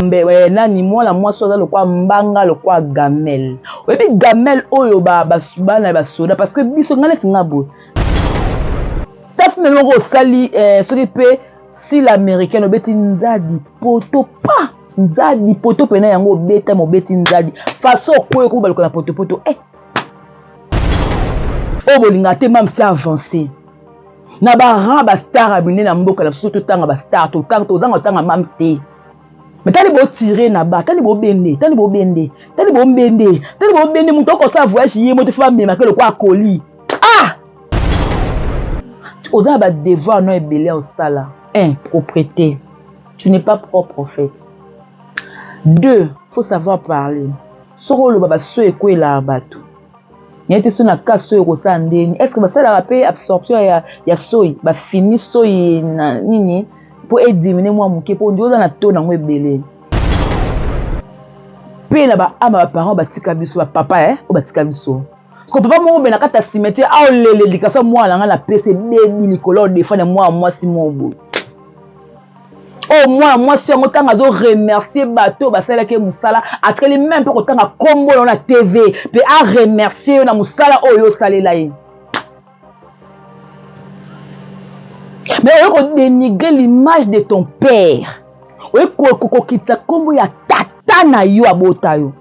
Mbe, eh, nani mwana mwasi aza lokwa mbanga lokwa gamel oyebi gamel oyo bana ya basoda parce que biso ngai neti nga boye ta filme moko osali eh, soki mpe sila américaine obeti nzadi poto pa nzadi poto mpena yango obeta mobeti nzadi façon okoyo okomi baluka na potopoto eh. oyo bolingaka te mame si avance na baran bastar ya minene na mboka na biso totanga bastar tozanga kotanga mams te me tali botire na ba tali bobende tali bobende tali bombende tali bobende moto akosala voyage ye moto fo bamemake lokola akoli ah oza na badevoir no ebele ya osala un propreté tu n'es pas propre en fait deux faut savoir parler soki oloba baso ekwelaka bato naye te so na ka soyi okosala ndeni est ce que basalaka mpe absorption ya, ya soyi bafini soyi na nini mpo edimine mwa moke mpo ndi oza na to nango ebele mpe na baama baparent batika biso bapapa eh, oyo batika biso ko papa moko be na kati ya cimetière aolele likaso mwana na ngai napesi ebebi likolo odefane mwana mwasi moko boye oyo mwana mwasi yango ntango azo remercier bato oyo basalelaki ye mosala atikali meme mpe kotanga nkombo na yo na tv mpe aremercier yo na mosala oyo osalela ye mais oye kodenigre l'image de ton père oye kokokitisa nkombo ya tata na yo abota yo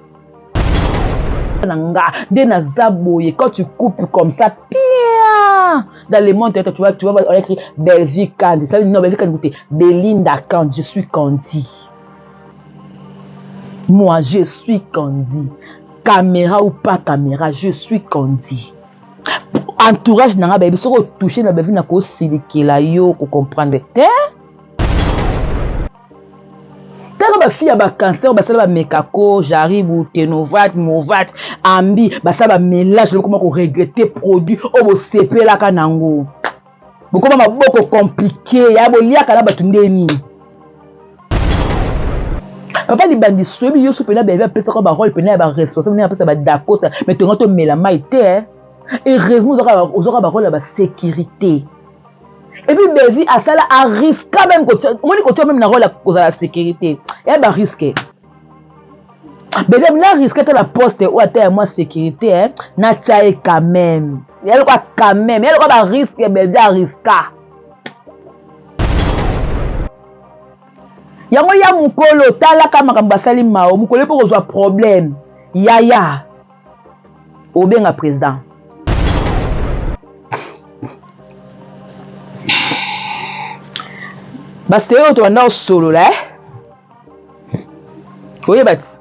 na nga nde naza boye quand tu coupes comme ça pia dans le monde tu vois tu vois on écrit Bellevue Candy ça non Bellevue Candy écoutez Belinda Candy je suis Candy moi je suis Candy caméra ou pas caméra je suis Candy entourage na nga bayebi soki otouche na Bellevue nakosilikela yo kocomprendre te tala bafille ya bacancer basala bamekako jaribu tenovat movat ambi basala bamelage lokoma koregrete produit oyo bosepelaka nango bokoma maboko komplike ya boliaka na bato nde nini papa libandi soyebi yo so mpena bebe apesaka barole mpena ya baresponsable ndenge apesa badakosa mai tonga tomela mai te heureusement ozwaka barole ya basécurité et puis Bellevue asala ariska même omoni kotia même na role ya kozala sécurité ya ba risque Bellevue na risque ata na poste oyo ata ya mwa sécurité eh, natia ye quand même ya lokola quand même ya lokola ba risque Bellevue ariska yango ya mokolo talaka makambo basali mao mokolo mpo kozwa problème yaya obenga président baseye oyo tobanda kosolola eh? oyeba ti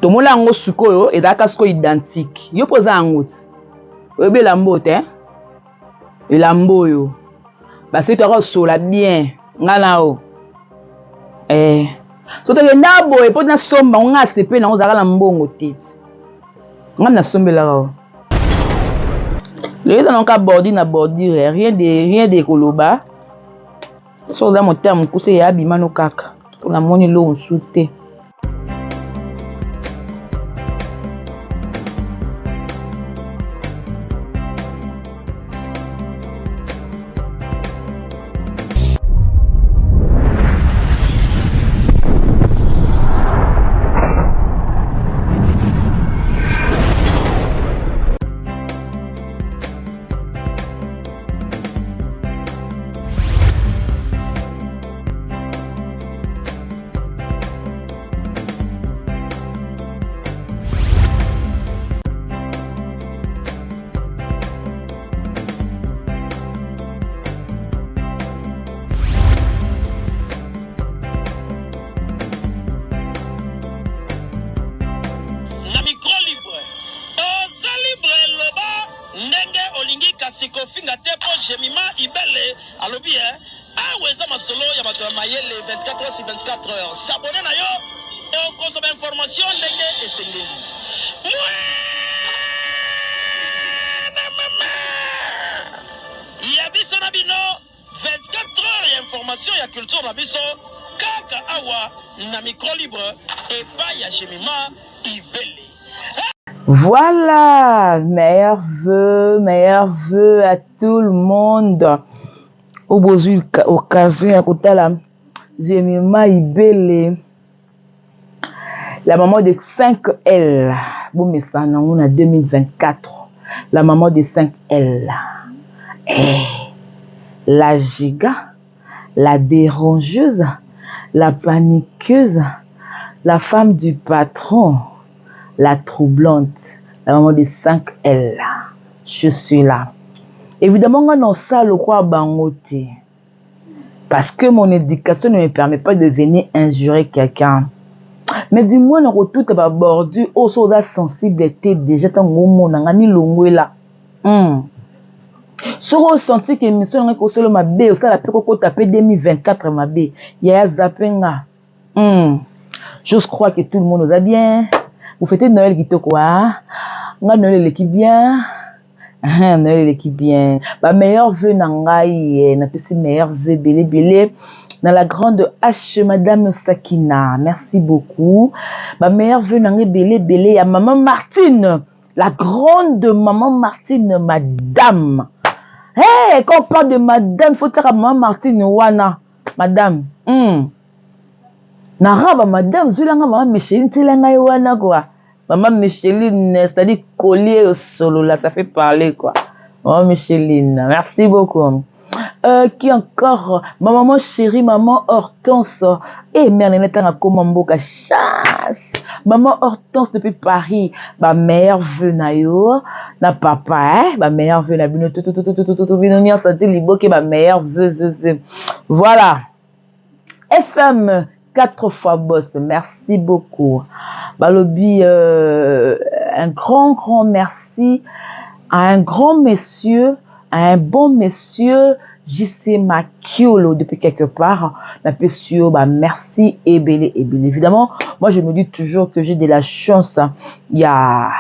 tomona yango sikoyo ezalaka sikoyo identique yo mpo oza yango ti oyebi elamba oyo te eh? elamba oyo basei toyaka kosola bien nga na yo eh. so tokenda boye mpo nasomba ngo nga asepe nango ozalaka na mbongo te nga nasombelaka yo lelo eza nango ka bordure na bordure rien de rien de koloba so oza motema mokuse ya abima no kaka mpo namoni eloko mosusu te Na micro libre oza libre loba ndenge olingi kasi kofinga te po Jemima Ibele alobi eh Awa eza masolo ya bato ya mayele 24 heures sur 24 heures. S'abonner na yo okozwa ba information ndenge esengeli. Mwana mama ya biso na bino 24 heures ya information ya culture na biso kaka awa na micro libre epai ya Jemima Ibele. Voilà, meilleurs vœux, meilleurs vœux à tout le monde. Oyo bozwi occasion ya kotala Jemima Ibele, la maman de 5L. Bomesana yango na 2024. La maman de 5L. Eh, la giga, la dérangeuse, la paniqueuse, la femme du patron, la troublante, la maman de 5L. Je suis là. Évidemment, nga na osala lokola bango te. Parce que mon éducation ne me permet pas de venir injurer quelqu'un. Mais du moins nakotuta ba bordure oyo soki oza sensible te déjà ntango omona nga milongwela. Soki osentir que émission na ngai ekosala mabe, osala mpe kokota mpe 2024 mabe, yaya zape nga. J'ose croire que tout le monde oza bien. Vous fêtez Noël kitoko, hein? Nga Noël eleki bien. Noël eleki bien. Ba meilleurs vœux na ngai, napesi meilleurs vœux ebele ebele na la grande H, Madame Sakina. Merci beaucoup. Ba meilleurs vœux na ngai ebele ebele ya Maman Martine, la grande Maman Martine, Madame. Hey, quand on parle de Madame, faut dire Maman Martine wana, Madame. Na raba Madame, zwelanga Maman Micheline, tiela ngai wana quoi. Maman Micheline, c'est-à-dire collier au solo, là, ça fait parler, quoi. Maman Micheline, merci beaucoup. Qui encore? Ma maman chérie, maman Hortense. Eh, merde, elle est en Komamboka, chasse. Maman Hortense depuis Paris. Ba meilleurs vœux na yo, na papa, hein. Ba meilleurs vœux na bino, tout, tout, tout, tout, tout, tout, tout, bino, nyonso, te liboke, ba meilleurs vœux, vœux, vœux. Voilà. FM 4 fois boss, merci beaucoup. Balobi, un grand, grand merci à un grand monsieur, à un bon monsieur, JC Makiolo, depuis quelque part. La PSUO, bah, merci, ebele, ebele. Évidemment, moi, je me dis toujours que j'ai de la chance. Hein. Il y a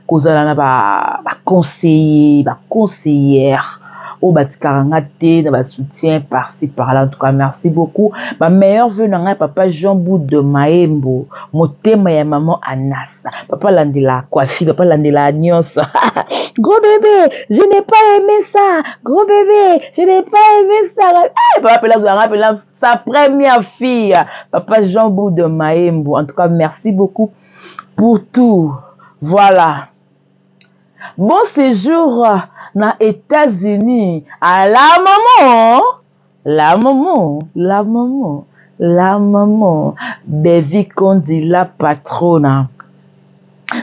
kozala na ba, ba conseiller, ba conseillère. Oyo batikaka nga te na ba soutien par-ci par-là. En tout cas, merci beaucoup. Ba meilleurs vœux na ngai papa Jean Boude Maembo, motema ya maman Anas. Papa landela coiffure, papa landela nyonso. Gros bébé, je n'ai pas aimé ça. Gros bébé, je n'ai pas aimé ça. Eh, papa pela zwa pela sa première fille, papa Jean Boude Maembo. En tout cas, merci beaucoup pour tout. Voilà. Bon séjour na États-Unis. À la maman, la maman, la maman, la maman. Bevi Kondi la patrona.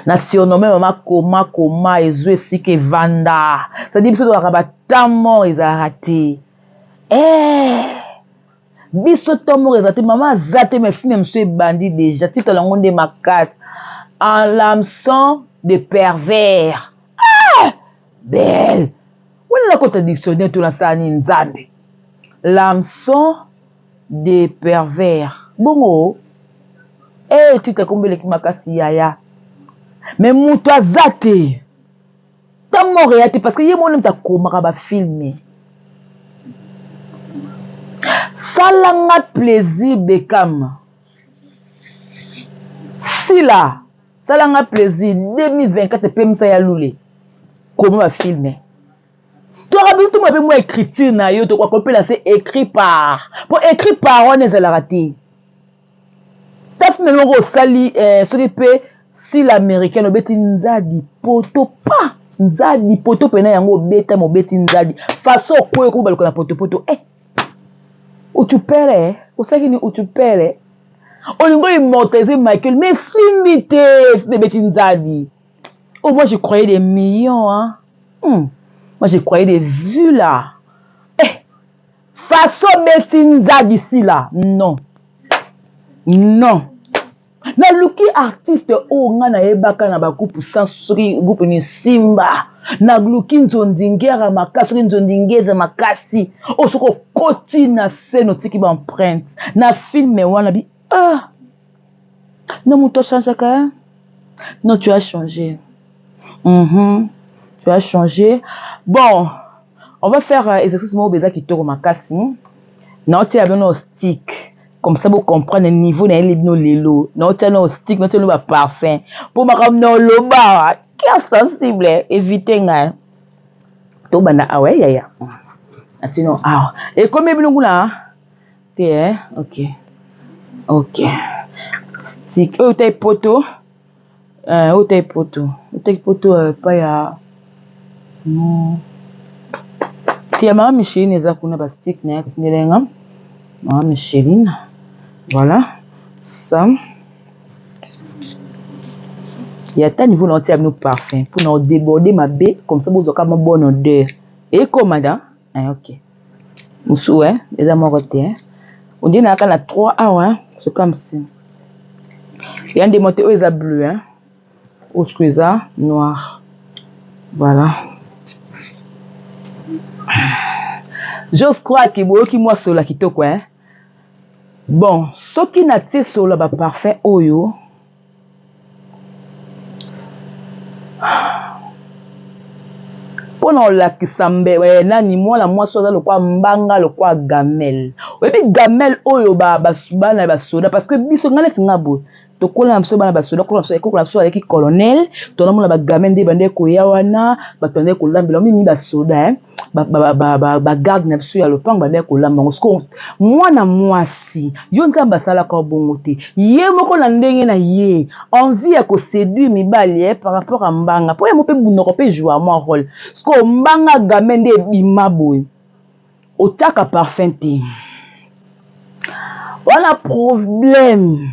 Na surnommé maman Koma Koma ezwe esika evanda. C'est-à-dire biso tozalaka ba temps mort ezalaka te. Eh! Biso temps mort ezalaka te, maman aza te mais film mosusu ebandi déjà. Titre yango nde makasi. En l'hameçon de pervers. Ah! Belle. Wana nakota dictionnaire to nasala nini nzambe. L'hameçon de pervers. Bongo eh titre kombo eleki makasi yaya. Mais moto aza te. Temps mort eya te parce que ye moko nde moto akomaka ba filme. Salanga plaisir Beckham. Sila, salanga plaisir 2024 epemisa ya lule. Koma ba filme. Toka biso tumona pe mwa écriture na yo tokoka kopela se écrit par. Po écrit par wana ezalaka te. Ta filme moko osali soki pe sila américaine obeti nzadi poto pa nzadi poto pena yango obeta mobeti nzadi façon okoyo ko baluka na poto poto eh utupere osaki ni utupere olingo immortaliser Michael mais simbi te filme ebeti nzadi. Oh moi je croyais des millions hein. Moi je croyais des vues là. Eh façon beti nzadi sila non. Non. Naluki artiste oyo nga nayebaka na ba groupe sans soki groupe ni Simba. Naluki nzondingera makasi soki nzondingeza makasi. Oyo soki okoti na scène otiki ba empreinte na film wana bi ah non moto achangeaka hein? Non tu as changé. Tu as changé. Bon, on va faire exercice moko beza kitoko makasi. Na otia bino stick. Comme ça vous comprendre niveau na bino lelo. Na otia no stick, na otia no ba parfum. Po makambo na oloba, cœur sensible, éviter nga. To banda awa ya ya. Atino awa. Et comme bino kuna? Te eh? Ok. Ok. Stick oyo tai poto. Eh, oyo tai poto. Oyo tai poto euh, pa ya non. Te ya mama Micheline eza kuna ba stick na ya tindela nga. Mama Micheline. Voilà. Ça. Ya ata niveau na otia bino parfum pour na déborder mabe comme ça bozwaka ma bonne odeur. Ekoma da? Eh, ok. Mosusu eh, eza moko te eh. Ondie nayaka na 3 awa eh. C'est comme si. Ya nde mote oyo eza bleu hein. Oyo sikoyo eza noir. Voilà. J'ose croire que boyoki mwa solo ya kitoko hein. Bon, soki natie solo ya ba parfum oyo mpo na kolakisa mbe eh, nani mwana mwasi aza lokwa mbanga lokwa gamel oyebi gamel oyo bana ya basoda parce que biso ngai neti ngai boye tokola na biso bana basoda koko na biso azalaki colonel tonamona bagamel nde bandeki koya wana bato bandeki kolambela mingi basoda eh. Bagarde na biso ya lopango bandaki kolamba yango sikoyo mwana mwasi yo nzambe asalaka bongo te ye moko na ndenge na ye envie ya koseduire mibali eh, par rapport ya mbanga mpo yango mpe bunoko mpe joua mwa role sikoyo mbanga game nde ebima boye otiaka parfum te wana problème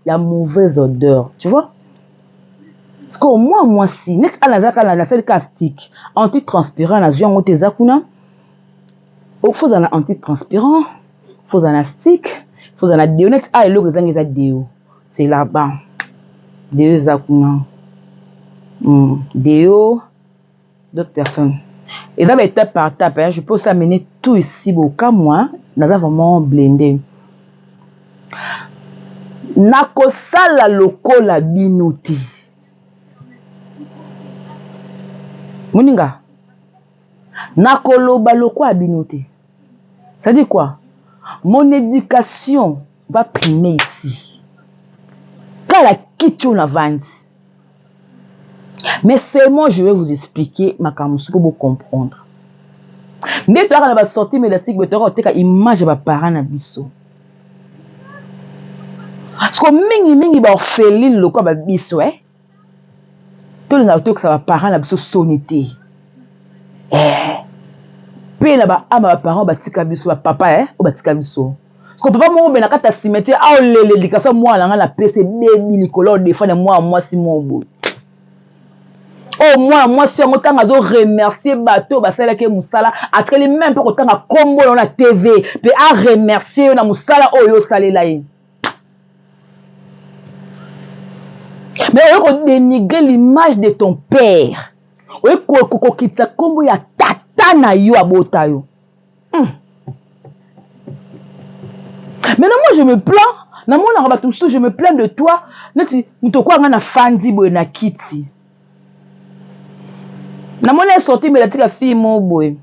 ya mauvaise odeur tu vois sikoyo mwa mwasi neti ala naza kala nasali kaka stick anti transpirant nazwi yango te eza kuna fo ozala na anti transpirant fo ozala na stick fo ozala na deo neti ala eloko ezangi eza deo c'est là-bas deo eza kuna deo d'autres personnes eza ba étape par étape hein. Je peux aussi amener tout ici bokamwa naza vraiment blindé nakosala lokola bino te moninga nakoloba lokola bino te ça dit quoi mon éducation va primer ici kala kiti oyo navandi Mais seulement je vais vous expliquer makambo mosusu mpo bocomprendre nde toyaka na basortie médiatique boye toyaka koteka image ya baparent na biso siko mingimingi baorpheline lokola babiso eh? tolingaka toyokisa baparent na biso soni te eh. mpe na baama baparent batika biso bapapa eh? oyo batika biso ko papa moko be na kati ya cimetière aolele likaso mwana na ngai napesi ebebi likolo odefane mwana mwasi moko boye oyo mwana mwasi yango ntango azo remercier bato oyo basalelaki ye mosala atikali meme mpe kotanga nkombo na yo na tv mpe aremercier yo na mosala oyo osalela ye mais oye kodenigre l'image de ton père oye kokitisa nkombo ya tata na yo abota yo Maintenant moi je me plains, namonaka bato mosusu je me plains de toi neti moto okoya ngai nafandi boye na kiti namoni esorti melatika fille moko boye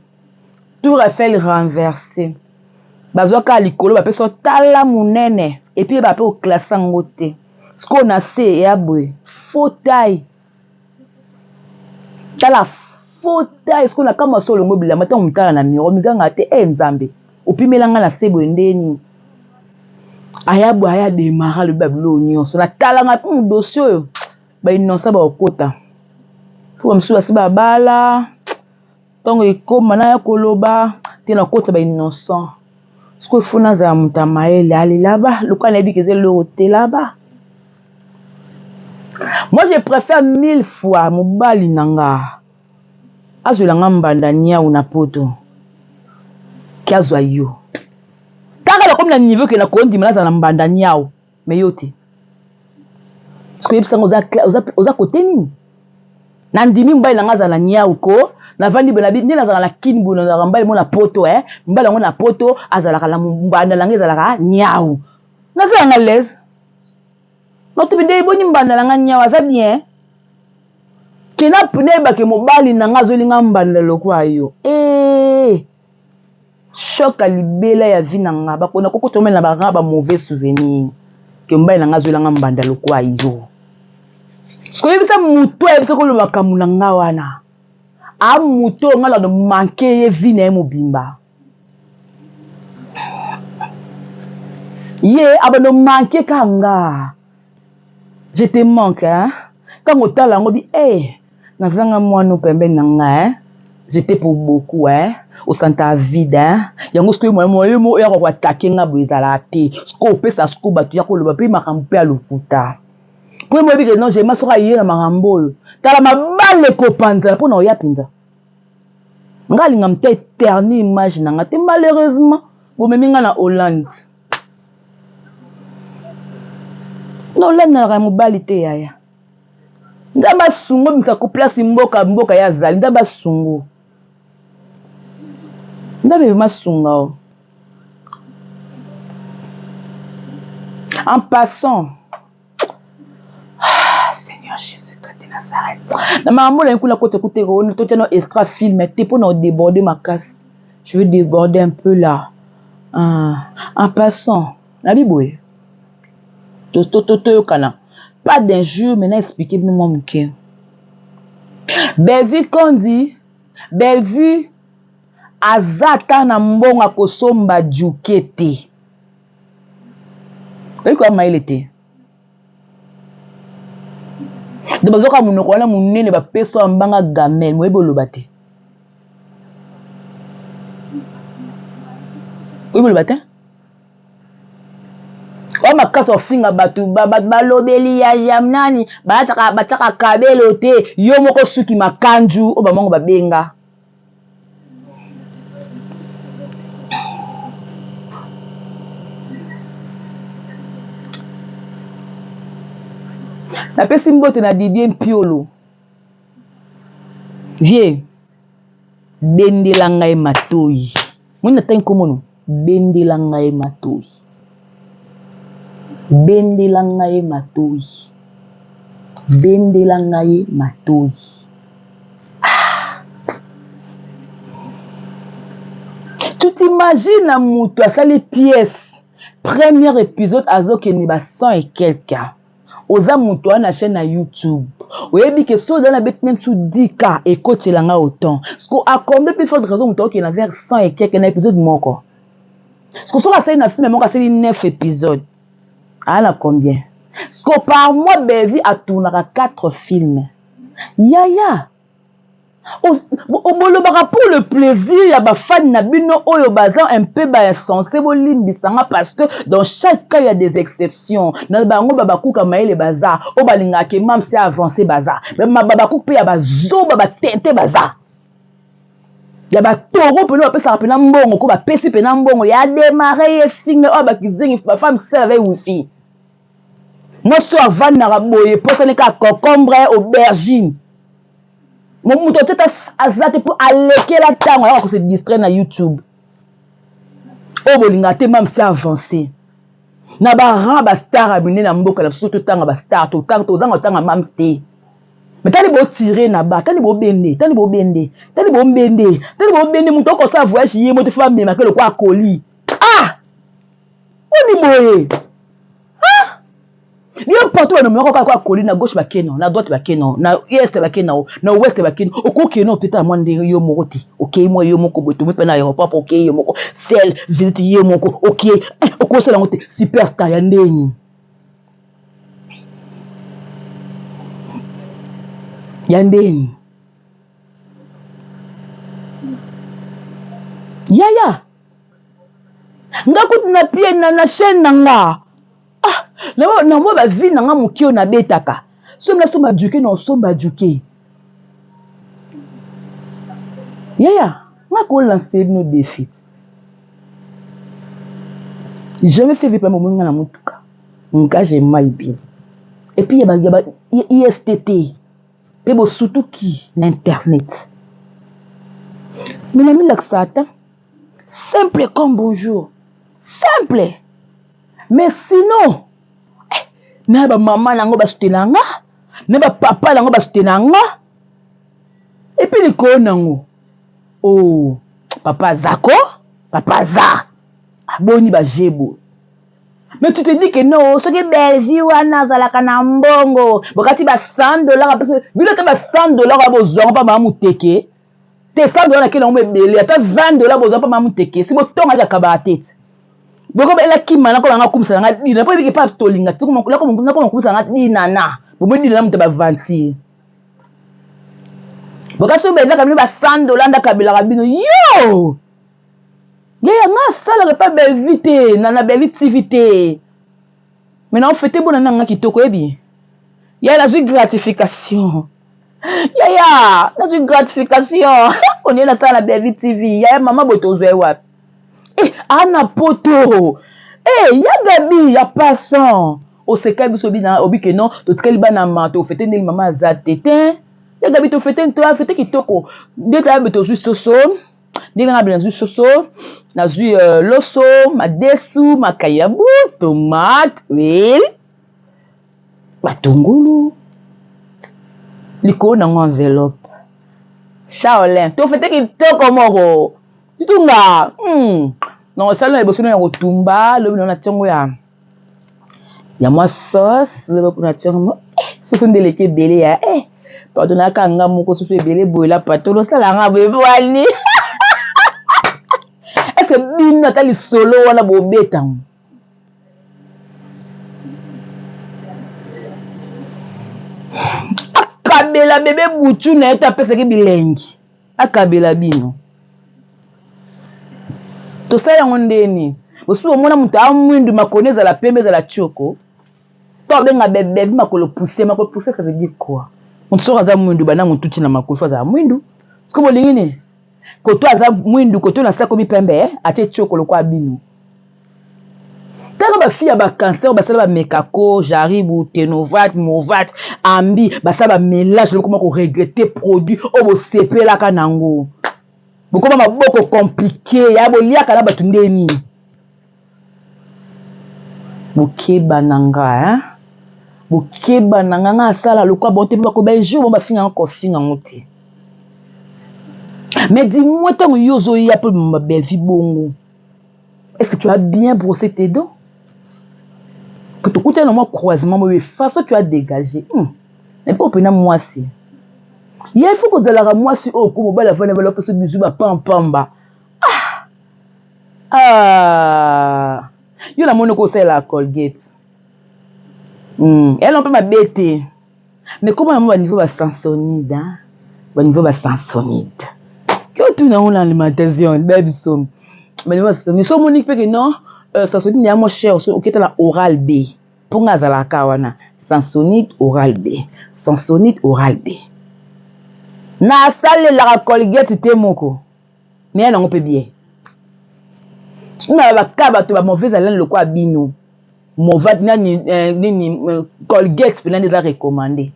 tour Eiffel renversé bazwa kaka likolo bapesa yo tala monene epuis yeba mpe oklase yango te sikoyo na se ya boye faux taille tala faux taille sikoyo na kamwa so olongo bilamba ntango mitala na miro miganga te e nzambe opimela ngai na se boye nde nini aya boye aya demara alobi babiloko nyonso natala ngai mpe dossier oyo bainonsa bakokota mpo bamosusu basi babala ntango ekoma naya koloba te nakotisa ba innocent sikoyo fo nazala moto ya mayele alelaba lokola nayebi ke eza eloko te laba moi je préfère mille fois mobali na nga azwela nga mbanda niau na poto ke azwa yo kaka nakomi na niveau ke nakondima nazala na mbanda niau mais yo te sikoyo yebisa nga oza, oza kote nini nandimi mobali na nga azala na niau ko navandi boye nabi nde nazalaka na kini boye nazalaka mobali mo na poto eh mobali yango na poto azalaka na mbanda na nga ezalaka niau nazala nga l'aise natobi nde eboni mbanda na nga niau aza bien ke nayebake mobali na nga azolinga mbanda lokola yo ee eh. Choc ya libela ya vie na nga bako nako kota na ba ba mauvais souvenir ke mobali na nga azwela nga mbanda lokola yo koyebisa moto ayebisa koloba makambo na nga wana a moto oyo nga lando manke ye vie na ye mobimba. Ye abando manque ka nga. Je te manque hein. Tango otala yango bi eh nazanga mwana pembeni na nga hein. J'étais pour beaucoup hein. Osanta vide hein. Yango sikoyo moyen moyen mo ya ko attaquer nga boye ezalaka te. Sikoyo opesa sikoyo bato ya koloba mpe makambo mpe ya lokuta. Mpo ye moyebi ke non jema soki aye na makambo oyo tala mabale ekopanzana mpo na oya mpenza. Nga alinga mte terni image na nga te malheureusement bomemi nga na Hollande. Na Hollande nalaka ya mobali te yaya. Nzambe asungo obimisa ko place mboka mboka ye azali Nzambe asungo. Nzambe vraiment asunga o. En passant Ah, Seigneur Jésus-Christ de Nazareth. Na makambo na kuna kote kute ko totia no extra film te mpo na odéborde makasi. Je veux déborder un peu là. Ah, en passant, nabi boye. Toyokana. Pas d'injure, mais na expliquer bino mwa moke. Bellevue Kondi, Bellevue aza ata na mbongo akosomba juke te. Oyebi koya mayele te. Donc bazoka monoko wana monene bapesa mbanga gamel moyebi oloba te. Oyebi oloba te? Oyo makasi ofinga bato balobeli ya ya nani balataka batiaka kabelo te yo moko suki makanju oyo bamango babenga napesi mbote na Didier Mpiolo vie bendela ngai matoyi moni natangi nkombo no bendela ngai matoyi bendela ngai matoyi bendela ngai matoyi ah. Tu t'imagines na moto asali pièce premier épisode azokende ba 100 et quelque oza moto wana na chaîne na youtube oyebi ke soki oza na beti nde mosusu 10k ekotela nga autant siko acomble plus forte raison moto akokende na vers 100 et quelque na épisode moko siko soki asali na film moko asali 9 épisode aa na combien siko par mois Bellevue atournaka 4 films yaya bolobaka pour le plaisir ya bafani na bino oyo baza un peu ba insense bolimbisa nga parce que dans chaque cas il y a des exceptions na bango babakuka mayele baza oyo balingaka ke mamsi avance baza babakuka mpe ya bazoba batente baza ya batoro mpena bapesaka mpena mbongo ko bapesi mpena mbongo ya demare ye finga oyo bakizengi bafemme sel avec wifi mwasi oyo avandaka boye posani kaka cocombre aubergine moto ateta aza te mpo alekela ntango ayaka kose distraire na youtube oyo bolingaka te mame si avance na baran bastar ya minene ya mboka na biso totanga bastar tozanga kotanga mams te me tali botire na ba tali bobende tali bobende tali bobende tali bobende moto akosala voyage ye moto fo bamemake lokola akoli ah oni boye ah yo partout banomaka kaka kaka koli na gauche bakeno na droite bakeno na est bakeno na ouest bakeno okokende opeta mwa ndenge yo moko te okei mwa yo moko boye tomi mpe na aéroport mpo okei yo moko sel visite yo moko okei eh, okosala yango te superstar ya ndeni ya ndeni yaya nga kutu na pie na, na chaîne na nga ah, na mwa bavie na nga moke oyo nabetaka soki nasomba duke na osomba duke yaya nga kolanse bino defi jamais fait vipa momoni nga na motuka nga je mai bien epuis ya ba ist mpe bosutuki na internet me namilakisa ata simple comme bonjour simple mais sinon eh, na bamama na yango basutena nga na bapapa na yango basutena nga epuis likolo na yango oh, papa azako papa aza aboni bajebo mais tu te dis que non soki Bellevue wana azalaka na mbongo bokati ba 100 dollars apesa bino ata ba 100 dollars oyo bozwa yango mpa mama muteke te 100 dollars nakei nango ebele ata 20 dollars bozwa mpa mama muteke si botonga kaka kabaka te ti. Boko bela kima nako nga kumisa nga dina po ebiki pa tolinga te nako kumisa nga dina na bomoi dina na moto ba aventure bokasi obelaka bino ba 100 dollars ndakabelaka bino yo yaya nga asalaka epa Bellevue te na na Bellevue TV te mais na ofete bona na nga kitoko yebi yaya nazwi gratification yaya nazwi gratification onie nasala na Bellevue TV yaya mama boye tozwa ye wapi eh, ana poto eh, ya gabi ya passant oseka biso obi ke non totikali bana ma tofete ndenge mama aza te te ya gabi tofete tofete kitoko nde tayabe tozwi soso ndenge nanga nazwi soso nazwi uh, loso madesu makayabu tomate huile matungulu likolo nango enveloppe shaolin tofete kitoko moko tutunga hmm. donc osali na liboso na ya kotumba lobi na ntiongo ya ya mwa sauce lobi kuna ntiongo eh, soso nde eleki ebele ya eh, pardon nayaka nga moko soso ebele boye la patolo osala nga boye bwani est ce que bino ata lisolo wana bobeta ngo akabela bebe butu na ye to apesaki bilengi akabela bino tosala yango ndeni bosusu omona moto amwindu makolo ezala pembe ezala tioko to abenga bebebi makolo pousse makolo pousse ça veut dire quoi moto soki aza mwindu banda motu ti na makolo fo azala mwindu siko bolingi nini koto aza mwindu koto na se akomi pembe eh? atie tioko lokola bino tala bafille ya bacancer basala bamekako jaribu tenovat movat ambi basala bamelage bokoma koregrete produit oyo bosepelaka nango bokoma maboko komplike ya boliaka na bato nde nini bokeba na nga hein? bokeba na nga nga asala lokwa bon te mpe bakoba jour bo bafinga nga kofinga ngo te mais du moins ntango yo ozoya mpe babelvi bongo Est-ce que tu as bien brossé tes dents Po tokutana na mwa croisement boye façon tu as dégagé. Hmm. Mais po pena mwasi. Ye il faut kozalaka mwasi oyo ko mobali avanda bala opesa bizu ba pampamba. Ah! Ah! Yo namoni kosalela Colgate. Hmm. Elle mpe mabe te. Mais comment na ba niveau ba sansonide hein? Ba niveau ba sansonide. Yo tu na ona alimentation ba biso. Ba niveau ba sansonide. So moni pe que non euh, sansonide ya moins cher so oketa na oral B. Mpo nga azalaka wana sansonide oral B. Sansonide oral B. Nasalelaka Colgate te moko. Mais ya nango mpe bien. Na baka bato ba mauvaise haleine lokola bino. Movat nani eh, nini eh, Colgate mpena nde eza recommande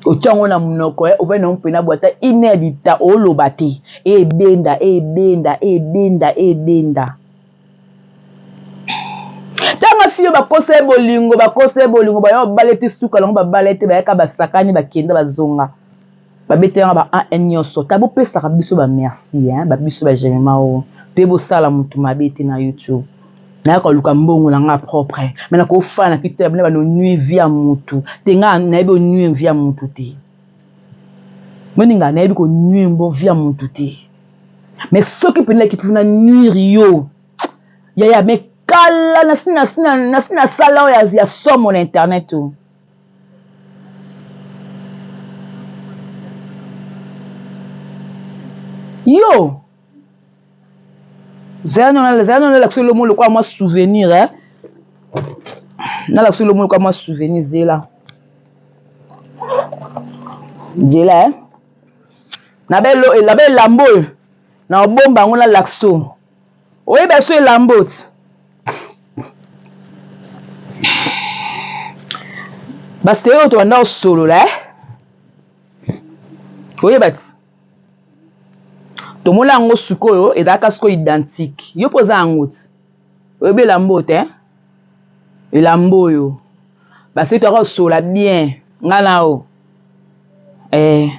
otia yango na monoko eh, ovandi nango mpena bwa ata une heure du temps oloba te ebenda ebenda ebenda ebenda ntango fiyo bakosa ye bolingo bakosa ye bolingo baya babala ete suka nango babala ete bayaka basakani bakenda bazonga babetela nga ba 1 nyonso ta bopesaka biso ba merci hein ba biso ba jemema oyo toye bosala motu mabe te na youtube naya koluka mbongo na nga propre me nakofala na kitela bino bano nui vie ya mutu te nga nayebi onui vie ya mutu te moninga nayebi konui mbo vie ya mutu te me soki mpenza elaki mpona nuire yo yaya me kala nasi nasi nasala oyo ya somo na internet oyo Yo zela nano nalakisa yo lomo lokola mwa souvenir eh? nalakisa yo lomo lokola mwa souvenir zela zela eh? na elamba oyo na obomba yango nalakisa yo oyeba so elamba oti baseye oyo tobanda kosolola eh? oyeba ti tomona yango sikoyo ezalaka sikoyo identique yo mpo oza yango ti oyebi elamba oyo te eh? elamba oyo baseye toyaka kosolola bien nga na yo eh.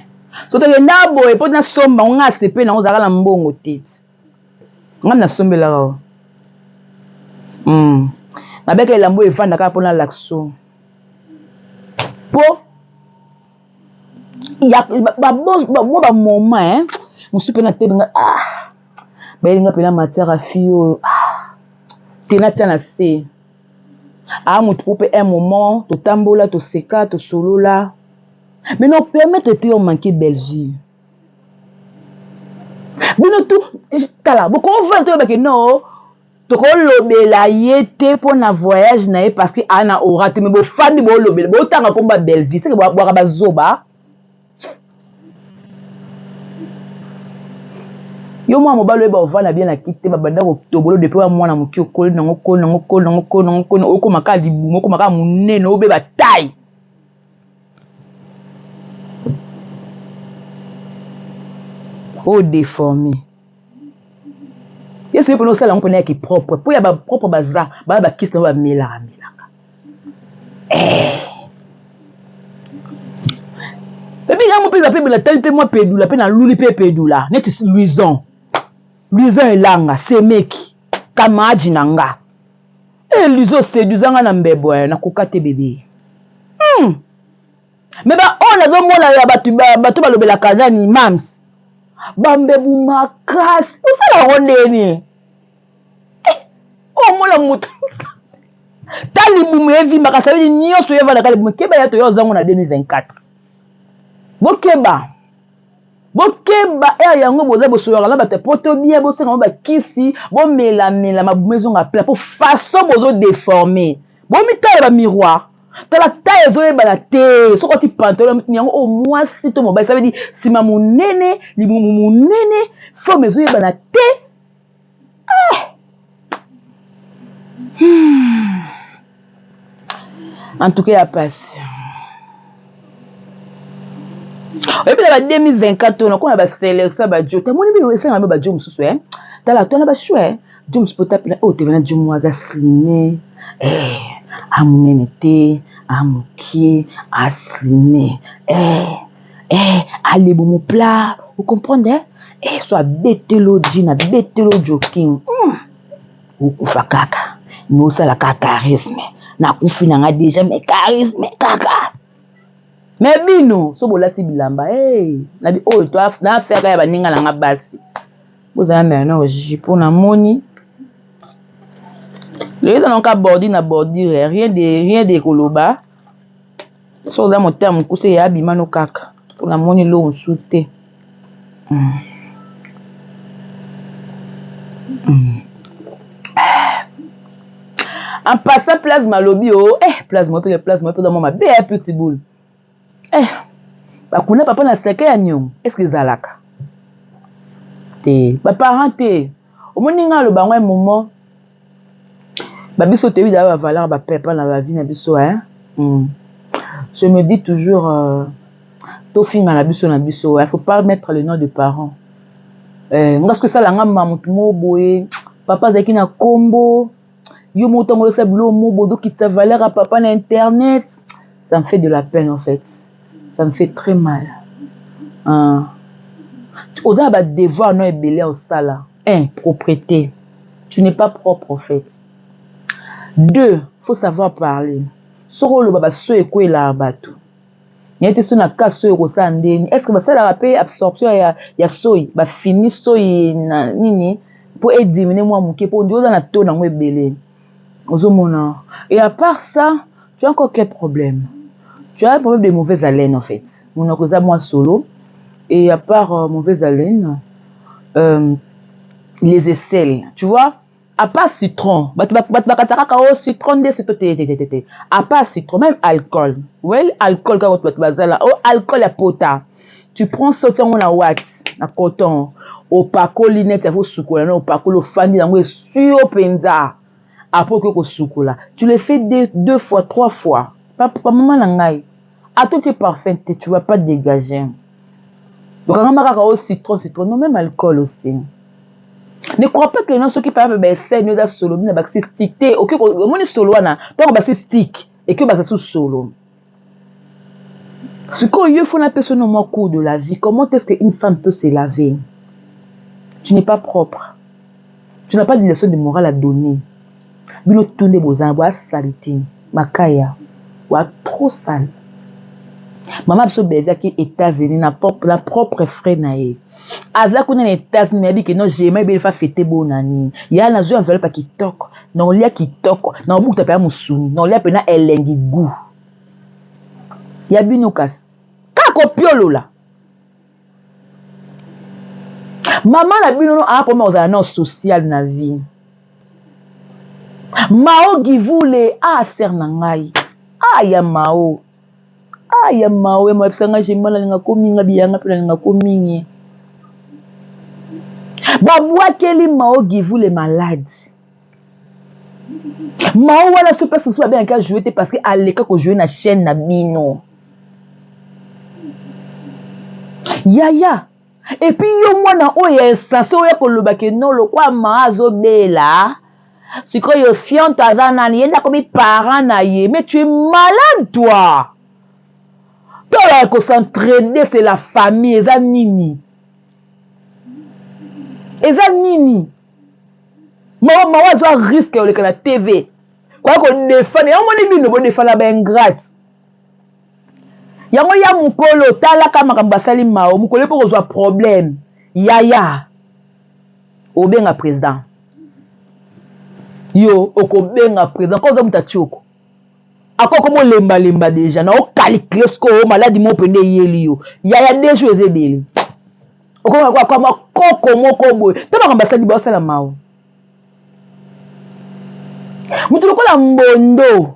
so tokenda boye mpo nasomba yango nga asepeli nango ozalaka na mbongo te nga nasombelaka o mm. nabeka elamba oyo efanda kaka mpona lakso mpo mwa bamoma eh? mosusu mpe natebi nga ah, bayelinga mpena matière ya fille oyo ah. Te natia na se. Aa moto po pe un moment totambola toseka tosolola mais non permettre te yo manquer Bellevue. Bino tout tala bokovanda toyeba ke non tokolobela ye te mpo na voyage na ye parce que aa na aura te mais bofandi bolobela botanga nkombo ya Bellevue seke bwaka bazoba. Yo mwana mobali oyeba ovanda bien na kiti te babanda kotobolo depuis wa mwana moke okoli nango okoli nango okoli nango okoli nango okoli nango okoma kaka libumu okoma kaka monene obeba taille oyo deforme yesu ye mpona osala yango mpona ya kipropre mpo ya bapropre baza baya bakisi nango bamelaka melaka eh. Ebi yango mpe eza mpe natali mpe mwa pedula mpe naluli mpe pedula neti luison luison elanga semeki kamaji na nga e luison oseduza nga na mbebo eh, nakoka te bebe hmm. me baoyo nazomona ya bato bato balobelaka nani mams bambebu makasi osala yango ndeni eh, omona moto ta libumu evimbaka sabeli nyonso ye evandaka libumu keba ya toya ozango na 2024 bokeba bokeba ere yango boza bosololaka na bato ya poto bien bosenga bango bakisi bomelamela mabumu ezonga pla mpo façon bozo deforme bomitala ba miroir tala taille ezoyebana te soki oti pantalon yango oyo mwasi to mobali ça veut dire nsima monene libumu monene forme ezoyebana te ah! hmm. En tout cas ya pasi oyebi na ba 2024 oyo nakona ba selection ya bajo te amoni bino esengaka mpe bajo mosusu e tala twana bashwe jo mosusu pota mpena oyo tevena jo moko aza slime eh, amonene te amokie aslime eh, eh, alebomo plat ocomprendre eh? eh, so abetelo jean abetelo joking mm. Okufa kaka mais osala kaka charisme nakufi na nga deja mais charisme kaka mais bino so bolati bilamba hey, na bi oyo to na affaire ya baninga na nga basi bozala mère na jupe namoni lelo eza nango ka bordure na bordure rien de rien de koloba soki oza motema mokuse ya abima no kaka mpo namoni eloko mosusu te hmm. Hmm. En passant plasma alobi o oh, eh plasma mpe plasma mpe mwa mabe ya petit boule eh bakuna papa na seke ya niongo est ce que ezalaka te baparent te omoni ngai aloba yango un moment Ba biso toyebi deja ba valeur ba pepa na ba vie na biso hein. Mm. Je me dis toujours euh, tofinga na biso na biso, il faut pas mettre le nom de parents. Eh, nga soki esala nga ma motu moko boye papa azalaki na kombo yo moko ntango oyosala biloko moko boye ozokitisa valeur ya papa na internet ça me fait de la peine en fait ça me fait très mal ah. oza na badevoir no ebele ya osala un propreté tu n'es pas propre en fait deux faut savoir parler soki oloba baso ekwelaka bato naye te so na ka soyi okosala ndeni est ce que basalaka mpe absorption ya, ya soyi bafini soyi na nini mpo edimine mwa moke mpo ondi oza na to nango ebele ozomona et à part ça tu as encore quel problème tu as un problème de mauvaise haleine en fait monoko eza mwa solo et à part euh, mauvaise haleine euh, les aisselles tu vois à part citron bato bakata kaka o oh, citron nde citron te te te te à part citron même alcool well alcool kaka bato bazala o oh, alcool ya pota tu prends ça otiango na wat na coton opakoli neti ya kosukola na opakoli ofandi yango esui yo mpenza apres okoki kosukola tu le fais deux, deux fois trois fois papa mama na ngai ata otie parfum te tu vas pas dégager okangama kaka o citron citron non même alcool aussi ne crois pas que non soki par exemple baesene eza solo bina bakisi stick te okoki omoni solo wana ntango bakisi stick ekoki bakisa susu solo sikoyo yo fo napesa no mwa cours de la vie comment est-ce que une femme peut se laver tu n'es pas propre tu n'as pas de leçon de morale à donner bino tout nde boza boa salite makaya boa trop sale mama biso bellevue aki États-Unis na propre, na propre frais na ye. Aza kuna na Etats-Unis nayebi ke non Jema ebele fa fete bonani. Ya nazwi enveloppe ya kitoko, nakolia kitoko, nakobukuta mpenza mosuni, nakolia mpenza elengi gout. Ya bino kasi kaka kopiolola. Mama na bino no aa problème kozala nao social na vie. Mao Givule ah sœur na ngai ah ya Mao ah ya Mao ya Mao yebisa ngai Jema nalinga ko mingi biyanga mpe nalinga ko mingi. Babwakeli Mao Givule malade. Mao wana so place mosusu babengaki ajoue te parce que aleka kojoue na chaîne na bino. Yaya epuis yo mwana oyo ya insensé oya koloba ke non lokwa maa azobela sikoyo fionto aza nani ye nde akomi parent na ye mais tu es malade toi tola ya kosentraide c'est la famille eza nini eza nini mawa mawa azwa risque ya koleka na tv koya kodefana yango moni bino bodefana ba ingrate yango ya mokolo talaka makambo basali mao mokolo mpo kozwa problème yaya obenga président yo okobenga président ko oza moto atioko akoko molembalemba deja na okalikile sikoyo maladi moko mpenza eyeli yo yaya deja eza ebele okoka kwa koko moko boye to makambo basali baosala mao moto lokola mbondo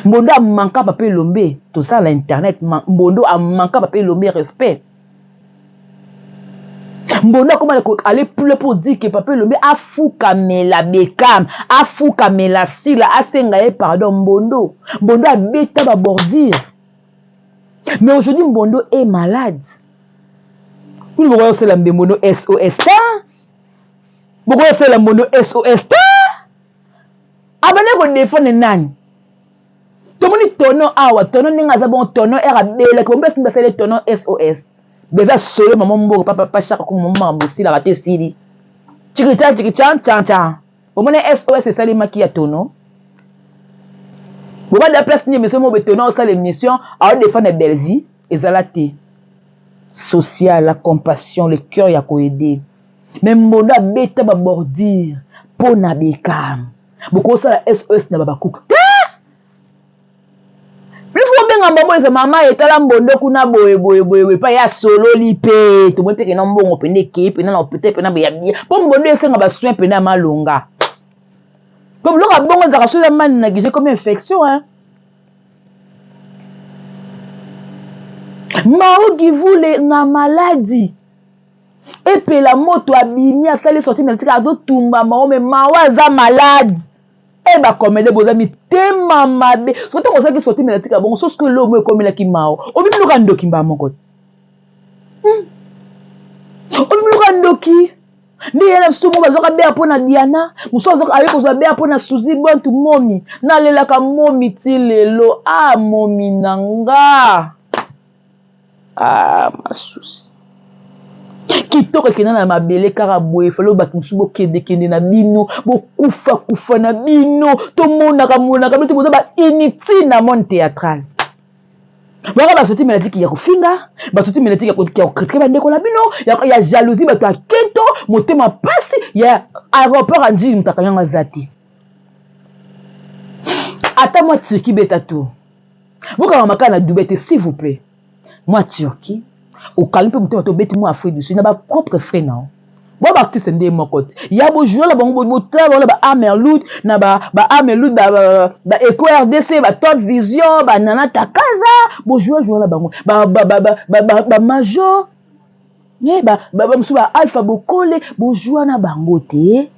Mbondo amanka papa elombe tosala internet mbondo amanka papa elombe respect mbondo akoma aller plus pour dire que papa elombe afukamela bekam afukamela sila asenga ye pardon mbondo mbondo abeta ba bordure mais aujourd'hui mbondo est malade bino bokoya kosala mbe mbondo sos te bokoya kosala mbondo sos te abandaki kodefendre nani tomoni tono awa tono ndenge aza bongo tono ere abelaki bombe asimbi basali tono sos beza solo mama mboka papa papa shaka kongo mama makambo esilaka te esili chikicha chikicha chancha bomoni sos esalemaki ya tono bobanda place nini émission moko tono osala émission aodefendre bellevie ezala te social la compassion le cœur ya koede Mais mbondo abeta ba bordure mpo na Beckham. Bokosala SOS na babakuku te. Plus bobenga mbongo eza mama etala mbondo kuna boye boye boye boye epai asololi mpe tomoni mpe kena mbongo mpenza ekei mpenza na hôpital mpenza ya bien mpo mbondo esenga basoin mpenza ya malonga mpo biloko ya bongo ezalaka soki eza mani na gige comme infection hein. Mao Givule na maladi Epela moto abimi asali sortie mediatique azotumba mawa me mawa aza malade e eh, bakomede boza mitema mabe soki ntango osalaki sortie mediatique ya bongo soki eloko moko ekomelaki mawa obimi loka ndoki mbala moko te hmm. obimi loka ndoki nde ye na biso moko bazwaka bea mpo na diana mosusu aye kozwa bea mpo na suzi bantu momi nalelaka momi ti lelo a ah, momi na nga Ah, masusi kitoko ekenda na mabele kaka boye falo bato mosusu bokendekende na bino bokufakufa na bino tomonaka monaka bino te boza ba inutile na monde théâtral waka basoti melatiki ya kofinga basoti melatiki ya kokritike bandeko na bino ya jalousie bato ya kento motema mpasi ya aéroport ya njili moto akangi yango aza te ata mwa turki beta tour bokanga makala na dubai te s'il vous plaît mwa turquie okangi mpe motema te obeti mwa afrique du sud na bapropre frais na yo bo baartiste nde moko te ya bojoue na bango botala bango na ba amerlud na ba amerlud ba eco rdc ba top vision ba nana takaza bojoue joue na bango bamajor bamosusu ba alpha bokole bojoue na bango te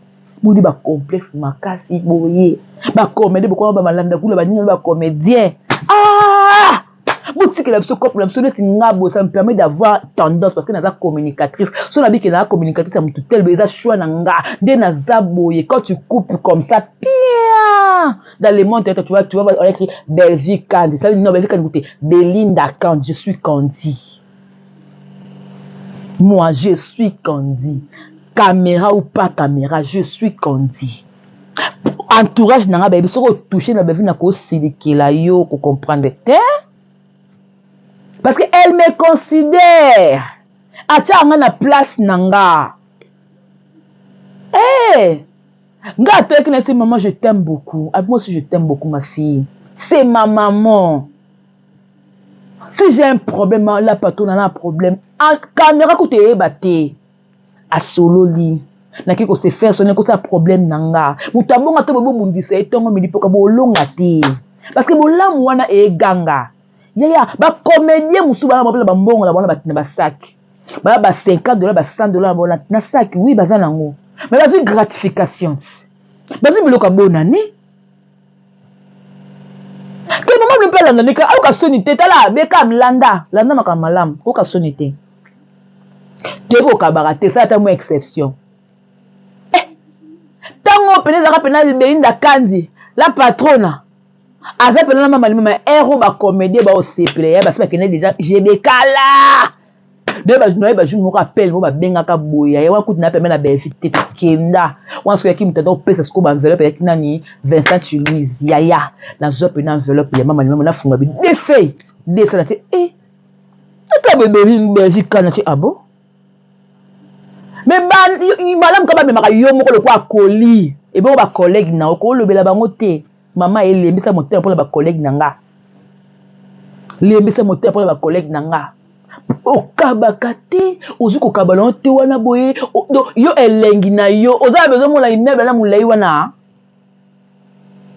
boni ba complexe makasi boye ba comédien bokoma ba malanda kula banini ba comédien ah botikela biso cope na biso neti nga boye ça me permet d'avoir tendance parce que naza communicatrice so nabiki naza communicatrice ya motu tel eza choix na nga nde naza boye quand tu coupes comme ça bien dans le monde tu vois on écrit Bellevue Candy ça veut dire non Bellevue Candy écoutez Belinda Candy je suis Candy Moi, je suis Candy. Caméra ou pas caméra, je suis Candy. Entourage na nga bayebi soki otouche na bavi na kosilikela yo kocomprendre te parce que elle me considère. Atiaka nga na place na nga. Hey! Eh! Nga ataki na se maman je t'aime beaucoup. Avec moi aussi je t'aime beaucoup ma fille. C'est ma maman. Si j'ai un problème la patronne na problème. A caméra kutu eyeba te. Asololi. Nake ko se faire sonner kosala problème na nga. Moto abonga te bobundisa ye ntongo midi mpoka bolonga te. Parce que bolamu wana eganga. Yaya ba comédien mosusu bana bapela bambongo na bango na basaki. Baya ba 50 dollars ba 100 dollars na na saki oui baza nango. Mais bazwi gratification. Bazwi biloko ya bonne année. Ke mama mpe alanda ndeka ayoka soni te tala beka landa landa makambo malamu koyoka soni te. Toyebi kokabaka te sala ata mwa exception. Eh, ntango pene ezalaka pena Belinda Kandi la patrona aza pena na mama limama ero ba comédien baosepela ya basi bakende deja jebekala de naye bajour moko appel moko babengaka boye ya wana kutu na pembe na belgique te tokenda wana soki yaki moto ata opesa sikoyo baenveloppe yaki nani Vincent Chiluise yaya nazwa pena enveloppe ya mama limama nafunga bi de feuille de sala te e ata belgique kana te abo ah mais malamu ka bamemaka yo moko lokola koli ebongo bacollègue na yo kolobela bango te mama elembisa motema mpona bacollègue na nga lembisa motema mpona bacollègue na nga okabaka te ozwi kokaba nango te wana boye yo elengi na yo oza na besoin mona immeuble na molai wana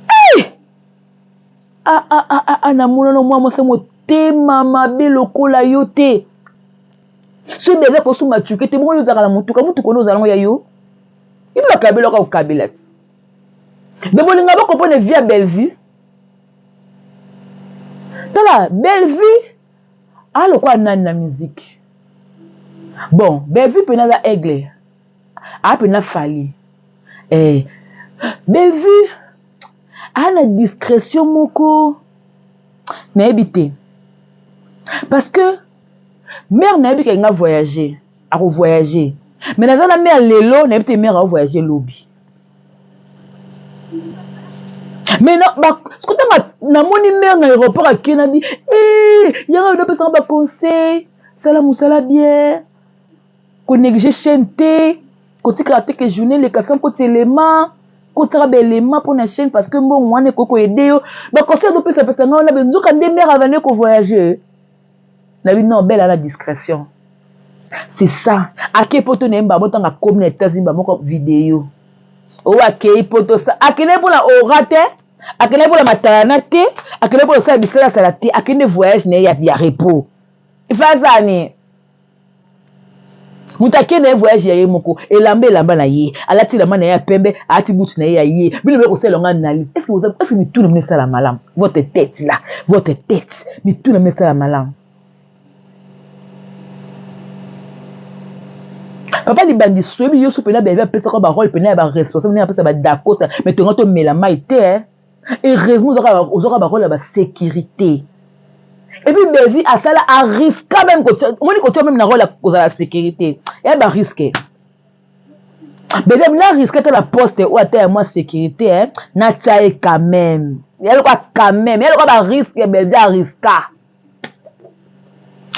hey! ah, ah, ah, ah, ah, namonano mwa mwasi motema mabe lokola yo te soki bebe kosumba tuke te bongo yo ozalaka na motuka motuka ono ozala yango ya yo ibi bakabela oka kokabela te de bolinga bokopone vie ya bellevue tala bellevue alokola nani na musique bon bellevue mpena aza aigle aa mpena fali eh, bellevue aa na discrétion moko nayebi te parce que mère nayebi ke nga voyager ako voyager mais naza na mère lelo nayebi te mère ako voyager lobi mais soki ntango namoni mère na aéroport ake na bi eh, yanga bino opesanga baconseil sala mosala bien konéglige chaîne te kotikala te ke journée eleka sans koti elema kotiaka baelema mpo na chaîne parce que mbongo wana ekoki koyede yo baconseil azopesapesa ngai wana benzoka nde mère avandi kovoyage na bi non belle ala discrétion c'est ça ake poto na ye mbala botanga akomi na états-unis bamoko video oyo akei poto sa akende mpona ora te akende mpona matalana te akende mpona kosala bisalasala te akende voyage na ye ya repos ifazani moto akende ye voyage ya ye moko elamba elamba na ye alati elamba na ye ya pembe alati butu na ye ya ye bino boye kosala yango analyse est ce que mitu na bino esala malamu votre tête là votre tête mitu na bino esala malamu papa libandi soyebi yo so mpena bebe apesaka barole mpena ya baresponsable ndenge apesa badakosa mais tonga tomela mai te heureusement ozwaka barole ya basécurité epuis bevi asala ariska meme omoni kotia meme na role ya kozala sécurité ya bariske bevi na riske ata na poste oyo ata ya mwa sécurité natia ye quand même ya lokola quand même ya lokola bariske bevi ariska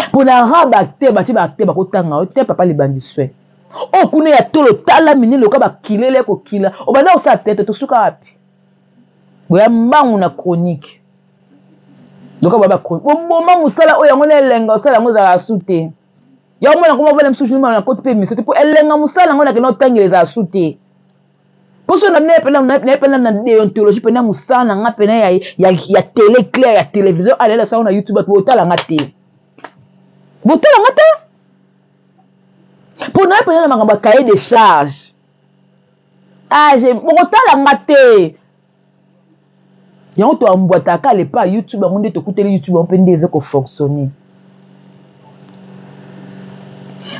mpo na raba te batie baacteur bakotanga yo te papa libandi soin oyo kuna ya tolo tala minene lokola bakilele kokila obanda kosala tete tosuka wapi boya mbangu na chronique lokola boya bachronique boboma mosala oyo yango na elenga osala yango ezalaka su te yango mona koma vana mosusu na koti mpe emission te mpo elenga mosala yango nakenda otangela ezala su te mposo na naye pena naye pena na deontologie pena mosala na nga pena ya, ya, ya tele claire ya télévision alela sango na youtube bato botala nga te botala nga te mpo naye pena na makambo ya cahier de charge age bokotala nga te yango toambwataka lepa youtube yango nde tokuteli youtube yango mpe nde eza kofonctionne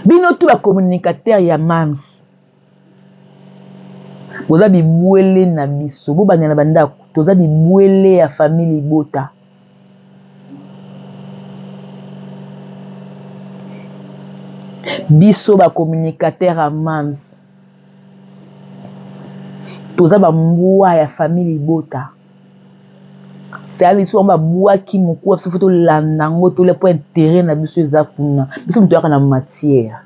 bino tu bacommunicateur ya mams boza bibwele na biso bobanda na bandako toza bibwele ya famille libota biso bacommunicateur ya mams toza bambwa ya famille libota. Sala biso bango babwaki mokuwa biso fo tolanda yango tolia mpo interet na biso eza kuna. Biso moto yaka na matière.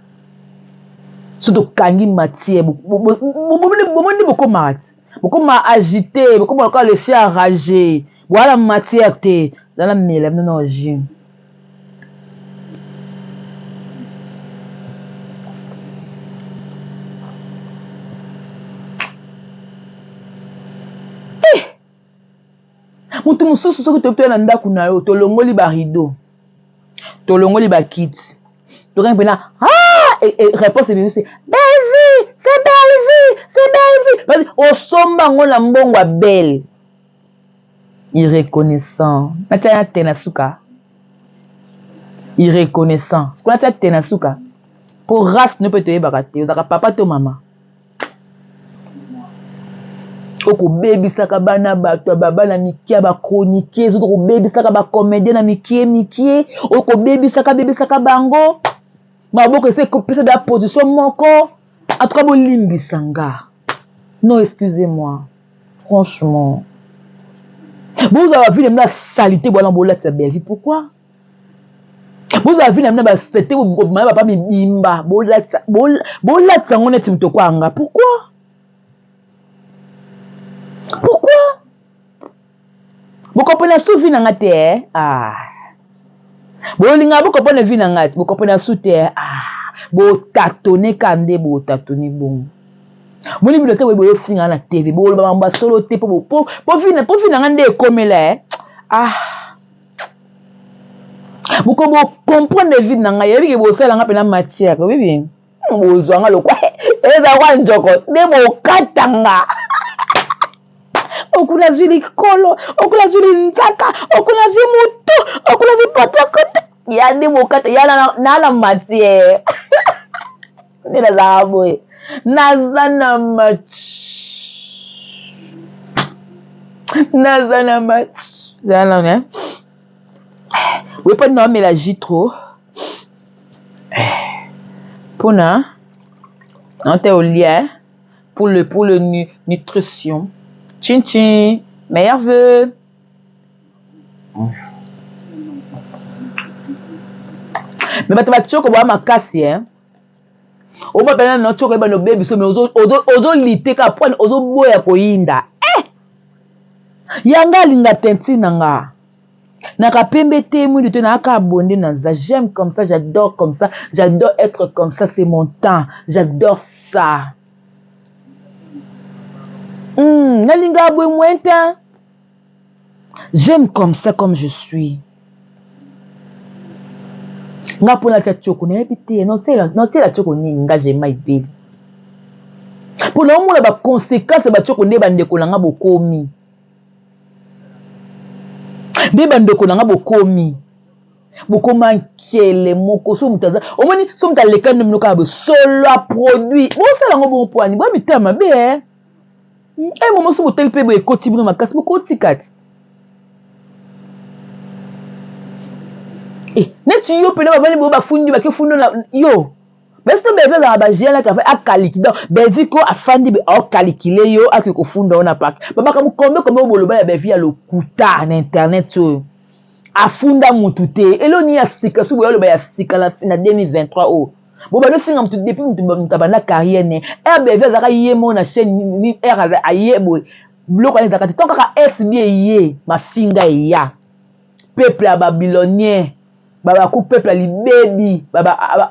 So tokangi matière bomoni nde bokomaka ti. Bokoma agité, bokoma lokola le chien enragé. Boala matière te. Zala mela bino na jus. Moto mosusu soki toyebi toya na ndako na yo tolongoli ba rideau tolongoli ba kiti tokangi mpena ah! e, e, réponse ebimisi Bellevue c'est Bellevue c'est Bellevue parce osomba yango na mbongo ya belle irreconnaissant natia na te na suka irreconnaissant sikoyo natia te na suka mpo race no mpe toyebaka te ozalaka papa to mama okobebisaka bana bato ya bana mikie ya bachroniqueuse okobebisaka bacomédien na mikie mikie okobebisaka bebisaka bango maboko esi ekopesa da position moko en tout cas bolimbisa nga non excusez moi franchement bozala bavile mna salite bwana bolatisa bellevue pourquoi bozala vi na bino basete bobima bapa mibimba bolatisa yango neti moto okwanga pourquoi pourquoi bokopona su vi na nga te eh? ah. bolinga bokopona vi na nga te bokopona su te eh? ah. botatone ka nde botatone bongo moni bino te boye boyofinga na tv boloba mambo ya solo te po vi na nga nde ekomela eh? ah. boko bo comprendre vie na ngai yebi ke bosala nga mpena matière oyebi bozwa nga lokwa eza kwa njoko nde bokata nga okuna zwi likolo okuna zwi linzaka okuna zwi motu okuna zwi potokoto ya nde bokata ya na na matière nde nazalaka boye naza na match naza na match zala nano eh? wepani naomela jus trop mpona naote olia eh? pour le pour le nu, nutrition chin chin meilleur vœu me bato batioko boya makasi eh? Oba pena na tshoko eba no baby so mais ozo ozo ozo lite ka poine ozo boya koyinda. Eh! Yanga alinga teinture na nga. Na ka pembe te mwindu te na ka abonné na za j'aime comme ça j'adore comme ça j'adore être comme ça c'est mon temps j'adore ça. Hmm, nalinga boye moyen teint. J'aime comme ça comme je suis. Nga pona tia tioko nayebi te naotiela tioko nini nga jema ebele mpo naomona baconséquence ya batioko nde bandeko na nga bokomi nde bandeko na nga bokomi bokoma nkele moko so moto aza omoni so moto alekani na bino kaka boye solo ya produit bosala yango bongo mpo ani boya mitema mabe eh. Eh momo so botali mpe boye ekoti bino makasi bokotika ti eh, neti yo mpena bavandi boye bafundi bake fundi na yo basi to belvi azalaka bagien naki afandi akaliki donc belvi ko afandi aokalikile yo ake kofunda yo na parke babaka mokombe kombe oyo boloba ya belvi ya lokuta na internet oyo afunda mutu te elo nini ya sika soki boya loba ya sika na 2023 oyo bo bando finga mutu depuis mutu mutu abanda carrière ne RBV azalaka ye moko na chaîne ni R aye boye biloko wana ezalaka te tant kaka SB eye mafinga eya peuple ya babylonien babaku peuple ya libebi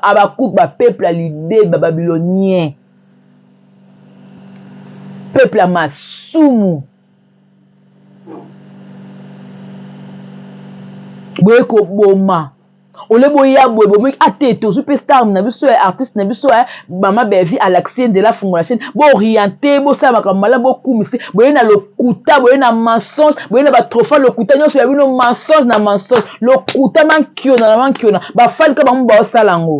abaku ba peuple ya libebi ba babylonien peuple ya masumu boye koboma ole boya boye bomoki ate ah, tozwi mpe star na biso ya artiste na biso ya mama Bellevue alakisi ye nzela afungola chaîne booriente bosala makambo malamu bokumisi boye na lokuta boye na mensonge boye na batrofa lokuta nyonso ya bino mensonge na mensonge lokuta mankiona na mankiona bafali ka bango baosala yango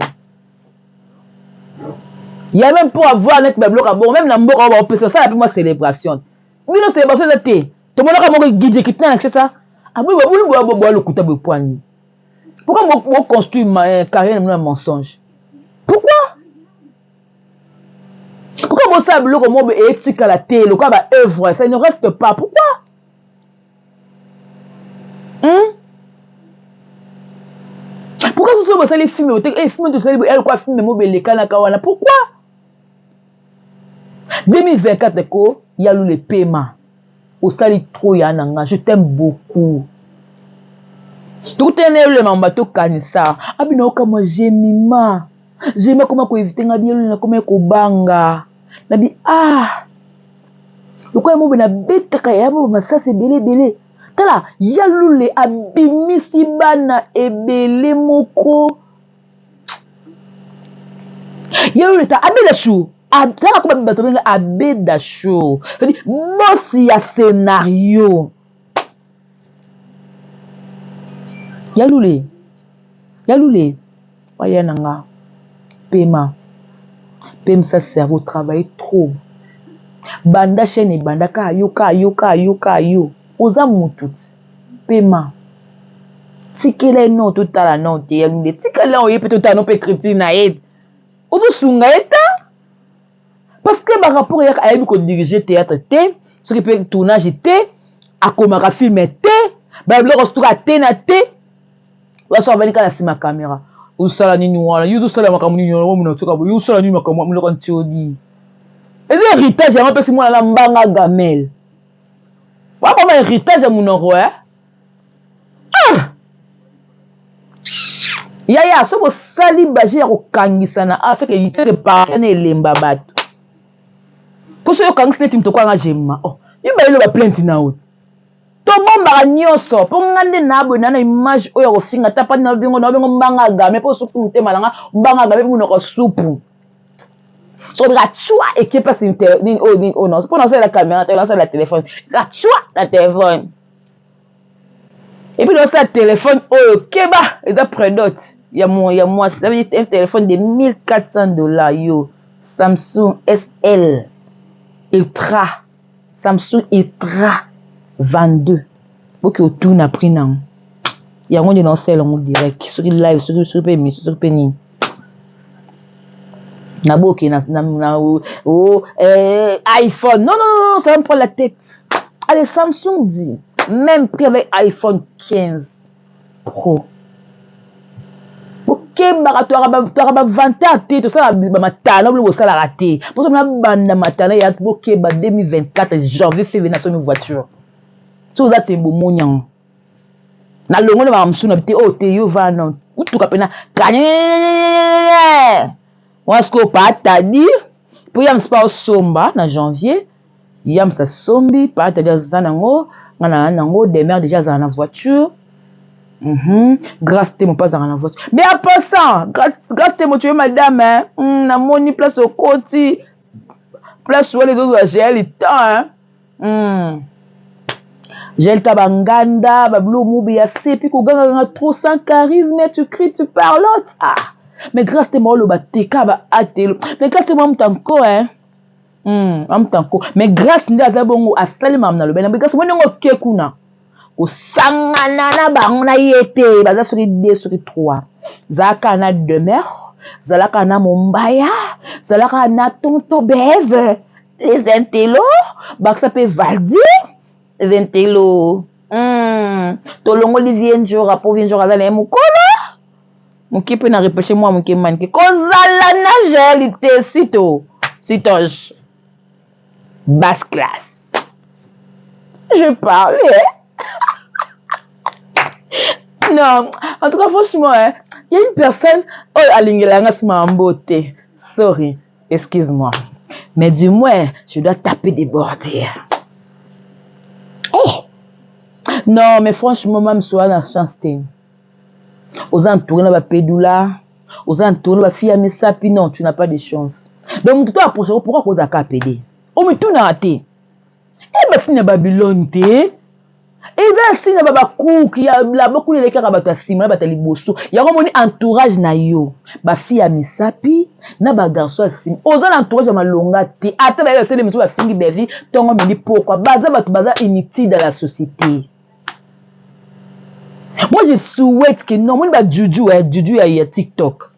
ya meme mpo avoir neti babiloko ya bongo meme na mboka oyo baopesa basala mpe mwa célébration bino célébration eza te tomonaka moko gidie kitina na kisasa aboyi babuli boya boya lokuta boye pwani pourquoi bo construire ma eh, carrière na bino ya mensonge pourquoi pourquoi bosala biloko moko etikala te lokola ba œuvre ça ne reste pas pourquoi Pourquoi soso bosali film ote eh, film tosali boye alokwa film mo belekanaka wana pourquoi 2024 ko ya lule pema osali trop ya na nga je t'aime beaucoup tokutana na yalule mamba tokanisa abina okamwa jemima jemima akoma koevite nga biyalule nakoma kobanga nabi ah lokola mobe nabetaka ya mobe masasi ebele ebele tala ya lule abimisi bana ebele moko ya lule ta abela chou tala ko bato benga abeda chou c'est-à-dire bosi ya scénario ya lule ya lule Waya na nga pema pemisa cerveau travaille trop banda chaine ebanda kaka yo kaka yo kaka yo kaka yo oza mutu ti pema tikela ye non totala non te ya lule tikela oye mpe totala no mpe critique na ye ozosunga ye ta parce que barapport eyaka ayebi kodirige théâtre te soki mpe tournage te akomaka filme te babiloko sutuka te na te waso avandi kaka na nsima kamera osala nini wana yo ozosala makambo nini wana omona tsoka boye osala nini makambo monoko ntiodi eza héritage yango apesi mwana na mbanga gamel wakoma héritage ya monoko e ah! yaya soki osali baje ya kokangisa na a seke seke parene elemba bato mpo soki okangisi neti moto okwanga jema oh, mibale loba plainte na yo tobombaka nyonso mpo nga nde na boye na na image oyo ya kofinga ata pani na bingo na bingo mbanga game mpo osukisi motema na nga mbanga game mpe monoko supu soki kaka tswa eke mpasi nini oyo nini oyo nazo mpo nazosalela kamera te nazosalela telefone kaka tswa na telefone epuis nazosalela telefone oyo keba eza predot ya mwasi ça veut dire un téléphone de 1400 dollars yo samsung sl ultra Samsung Ultra 22 boke otuna prix nango yango nde naosala yango direct soki live soki soki mpe émission soki mpe nini naboke na, na, na oh, oh, eh, iPhone non, non non non ça va me prendre la tête allez Samsung dit même prix avec iPhone 15 Pro. Bokebaka toyaka bavantard te tosala bamatala bino bosalaka te mpo na banda matala ya bokeba 2024 janvier février nasomi voiture soki oza te bomoni yango nalongoli makambo mosusu na te oyo oh, te yo vana motuka mpena kanye wana sikoyo patadi mpo ya msipa osomba na janvier Yams asombi pata deja aza nango nga na nango demeure deja azala na voiture mm -hmm. Grâce Temo mpe azalaka na voiture mais en passant Grâce, Grâce Temo tu es madame hein? mm, namoni place okoti place wana ezozwa jael temps hein? mm. jael ta banganda babilo mubi ya sepi kogangaganga trop sans charisme tu cries tu parlote ah mais Grâce Temo oloba teka ba atelo mais Grâce Temo amuta nko hein? Hmm, amutanko mais grâce nde aza bongo asali makambo na lobela grâce omoni yango oke kuna kosangana na bango na ye te baza soki 2 soki 3 zalaka na demeure zalaka na mombaya zalaka na tonto beve les intello bakisa mpe valdi les intello hmm, tolongoli vie njora mpo vie njora aza na ye mokolo moke mpe na reproche mwa moke manike kozala na jael te sito sitoge basse classe je parlais non en tout cas franchement hein, il y a une personne oyo alingela nga nsima ya mbote sorry excuse-moi mais du moins je dois taper des bordures oh. non mais franchement mam soa na chance te oza entouré na ba pedula oza entouré na ba fille ya misapi non tu n'as pas de chance donc moto to approche pourquoi kozala kaka pede omitunaka te e bafini ya babylone te eza nsina ba bakuki ya labo kuna eleki kaka bato ya nsima na bato ya liboso yango omoni entourage na yo bafille ya misapi na bagarso ya nsima oza na entourage ya malonga te ata baye basele miso bafingi bevi ntongo midi pokwa baza bato baza inutile dans la société Moi je souhaite que non, moi ba juju eh, juju ya, ya TikTok.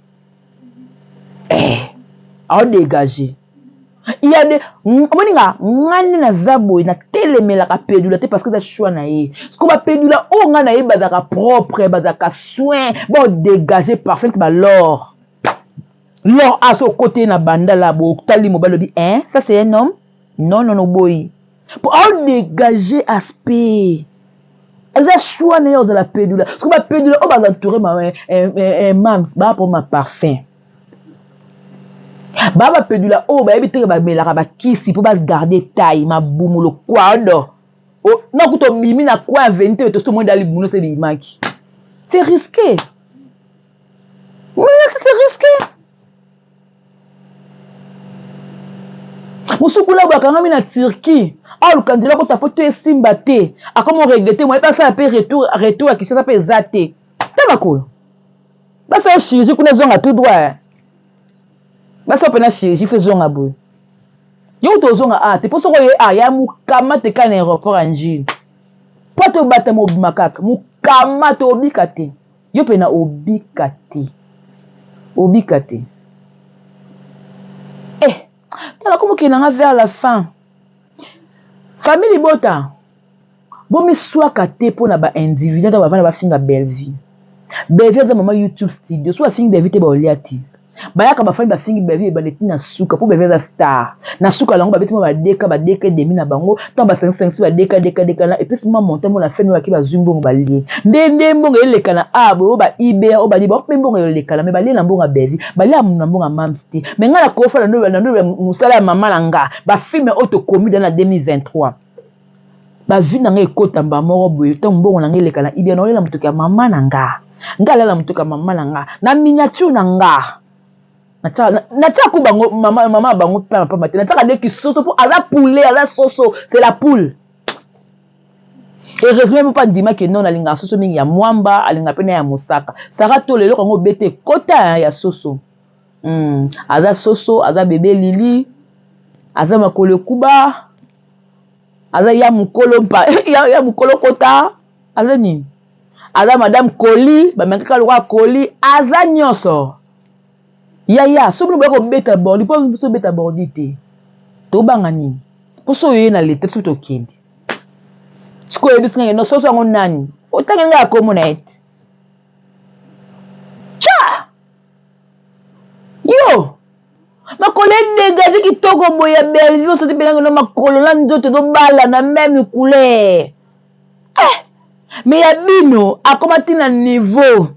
Eh, ao dégager. Il y a de omoni nga nga nde naza boye natelemelaka pedula te parce que eza choix na ye siko bapedula oyo nga na ye bazalaka propre bazalaka soin baodégage parfum neti balor lor a so okoti ye na bandala botali mobali obi hein ça c'est un homme non non oboyi po aodégage aspect eza choix na ye ozala pedula siko bapedula oyo baza entouré ma eh, eh, eh, mams baa mpo ma parfum ba bapedula oyo bayebi teke bamelaka bakisi mpo bagarde taille mabumu lokwado na kuta obimi na coin ya veni te tosi omoni da libumu nyonso ebimaki c'est risqué mais c'est risqué mosusu kuna boye akangami na turquie aluka nzela kota poto esimba te akomi oregrete moye mpe asala mpe retour retour ya kinshasa mpe eza te ta makolo basala chirurgie kuna ezonga tout droit basala mpena chirurgie fo ezonga boye yo kutu ozonga a te mpo soki oye a ya mokama te kaka na aéroport ya njili mpo ate obatama obima kaka mokama te obika te yo mpena obika te obika te eh tala komokende nanga vers la fin famille libota Bomiswaka te pona ba individu ntango bavanda bafinga Bellevue. Bellevue aza mama YouTube studio. Soki bafingi Bellevue te baolia te. Bayaka bafandi bafingi Bellevue ebanda ti na suka po Bellevue aza star. Na suka lango babeti mwa badeka badeka demi na bango ntango basangisangisi badeka deka deka na epesi mwa montant mona fene bake bazwi mbongo balie. Nde nde mbongo eleka na a boyo ba IBA oyo balie bango mpe mbongo elekana me balie na mbongo ya Bellevue balia na mbongo ya Mams te. Me ngai nakofa na ndo mosala ya mama na nga ba filme oyo tokomi da na 2023 ba vie na nga ekota mbala moko boye ntango mbongo na nga eleka na ibia naolela motoki ya mama na nga nga alela motoki ya mama na nga na miniature na nga natiaka ku bango mama mama ya bango pamba pamba te natiaka nde kisoso mpo aza poulet aza soso c'est la poule heureusement mpo andima ke non alingaka soso mingi ya mwamba alingaka mpe na ya mosaka sara tolo eloko yango obete ekota ya soso aza soso aza bebe lili aza makolo ekuba aza ya mokolo mpa ya, ya mokolo kota aza nini aza madame koli bamekaka lokola koli aza nyonso yaya soki bino boya kobeta bordi mpo biso obeta bordi te tobanga nini mpo so oye na leta biso tokende sikoyo oyebisi ngai no soso yango nani otangi ngai akomo na ye te tya yo makolo edegage kitoko boye ya bellevue osati mpenza no makolo na nzoto ezobala na meme couleur eh, me ya bino akoma ntina niveau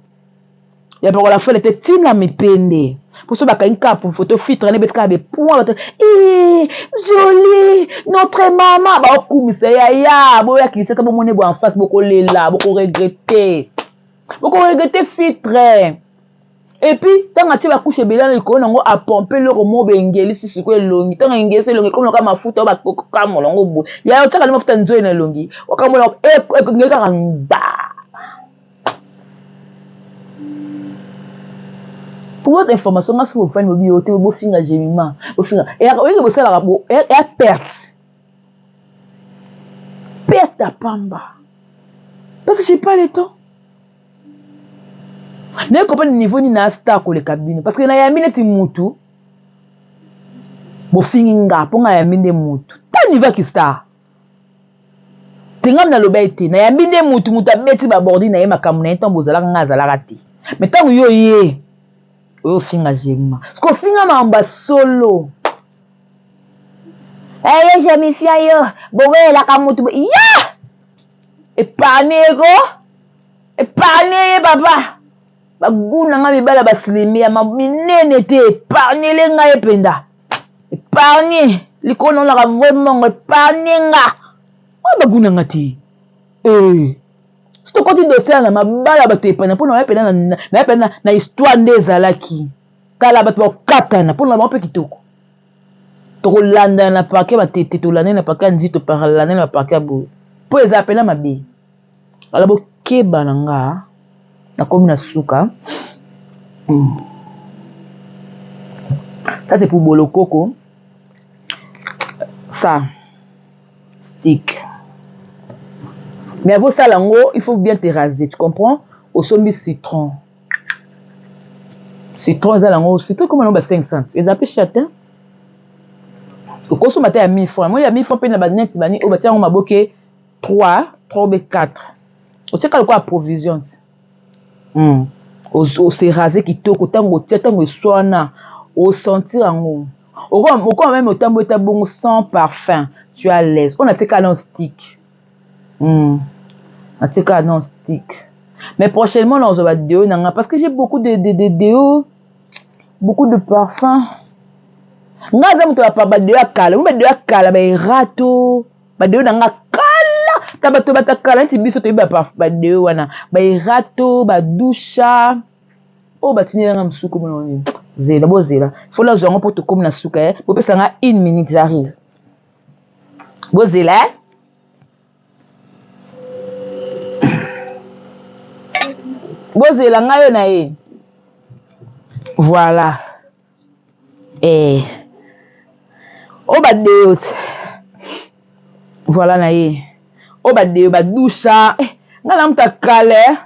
ya pakola fele te ntina mipende mposo bakangi kaka photo filtre na ebeti kaka bepoint bato eh, jolie notre mama baokumisa yaya boyakilisa ata bomone bo en face bokolela bokoregrete bokoregrete filtre epuis ntango atie bakushe ebele na likolo nango apompe eloko moko bengelisi sikoyo elongi ntango engelisi elongi ekomi lokola mafuta oyo bakokamola yango boye ya otiaka nde mafuta nzoi na elongi okamola engeli kaka ngba pour votre information nga soki bofandi bobi yo te bofinga jemima bofinga oyeke bosalaka ya perte perte ya pamba parce que j'ai pas le temps naye comprendre niveau nini na star koleka bino parce que nayambi neti mutu bofingi nga mpo nga nayambi nde mutu ta niveau ya kistar te nga naloba ye te nayambi nde mutu mutu abeti babordi na ye makambo na ye ntango bozalaka nga azalaka te me ntango yo ye oyo ofinga jemima soki ofinga makambo ya solo eyo eh, jemifia yo bowelaka mutu ya epargne ye ko epargne ye papa bagu na ngai mibala basilimi ya minene te epargnele ngai ye mpenza epargne likolo naolaka vrai mongo epargne nga oyo bagu na nga te eh. tokoti dossier na mabala bato epana mpo na mpenza na mpenza na histoire nde ezalaki kala bato bakatana mpo na bango mpe kitoko tokolandana na parke batete tolandani na parke ya nzito paralandani na parke ya boye mpo eza mpena mabe ala bokeba na nga nakomi na suka hmm. ça c'est pour bolokoko ça stick mais avant osala yango il faut bien te raser tu comprends osombi citron citron eza nango citron ekoma nango ba 5 cent eza mpe cher te. Okosomba ata ya 1000 francs. Moi ya 1000 francs mpe na baneti bani oyo batia yango maboke 3 3 obe 4. Otiaka lokola provision ti. Ose raser kitoko ntango otia ntango eswana osentir yango. Okoma meme otambo eta bongo sans parfum. Tu es à l'aise. Oyo natie kaka na stick. Natie kaka na stick. Mais prochainement nazwa ba deo na nga parce que j'ai beaucoup de de de deo, beaucoup de parfum. Nga aza moto ya ba deo ya kala, ba deo ya kala ba erato, ba deo na nga kala, ta bato bata kala neti biso toyebi ba deo wana, ba erato, ba dusha. Oyo batindela nga mosuku mona nini? Zela, bozela. Faut nazwa yango mpo tokomi na suka eh. Bopesa nga une minute, j'arrive. Bozela eh. Bozela ngai yo na ye. Voilà. Eh. Oyo ba deo. Voilà na ye. Oyo ba deo ba dusha. Eh, ngai na muta kala eh.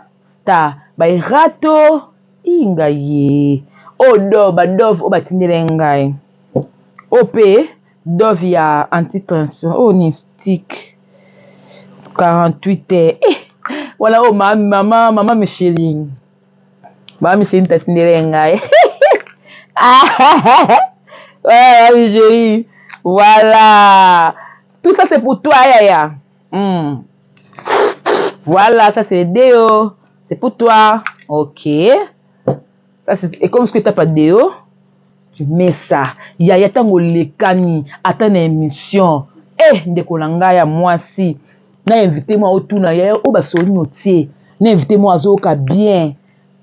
Ta ba erato inga ye. Oyo dove ba dove oyo batindela ngai. Oyo pe dove ya anti-transpirant. Oyo ni stick 48 heures. Eh, voilà oyo mama mama Micheline. Mama Micheline tatindela ngai. Ouais, Micheline. Voilà. Tout ça c'est pour toi yaya. Voilà, ça c'est déo. C'est pour toi. OK. Ça c'est et comme ce que t'as pas déo, tu mets ça. Yaya tango lekani ata na émission. Eh ndeko na ngai ya mwasi. Na invité moi otuna yaya o basoli notier. Na invité moi azoka bien.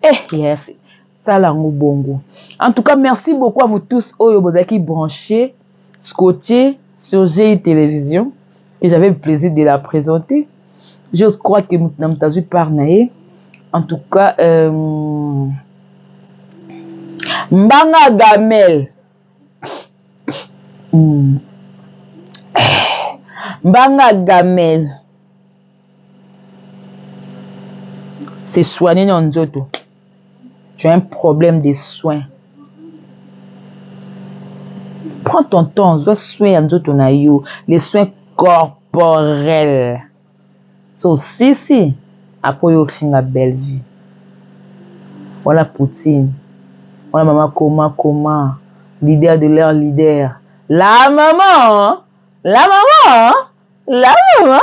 Eh yes. Sala ngo bongo. En tout cas, merci beaucoup à vous tous oyo bozaki branchés, scotchés sur GI Télévision. Et j'avais le plaisir de la présenter. Je crois que moto azwi part na ye. En tout cas, Mbanga Gamel. Mbanga Gamel. C'est soigner dans nzoto. Tu as un problème de soins. Prends ton temps, zwa soin ya nzoto na yo, les soins corporels. So si si, après yo finga belle vie. Voilà Poutine. Voilà maman comment comment leader de leur leader. La maman, la maman, la maman.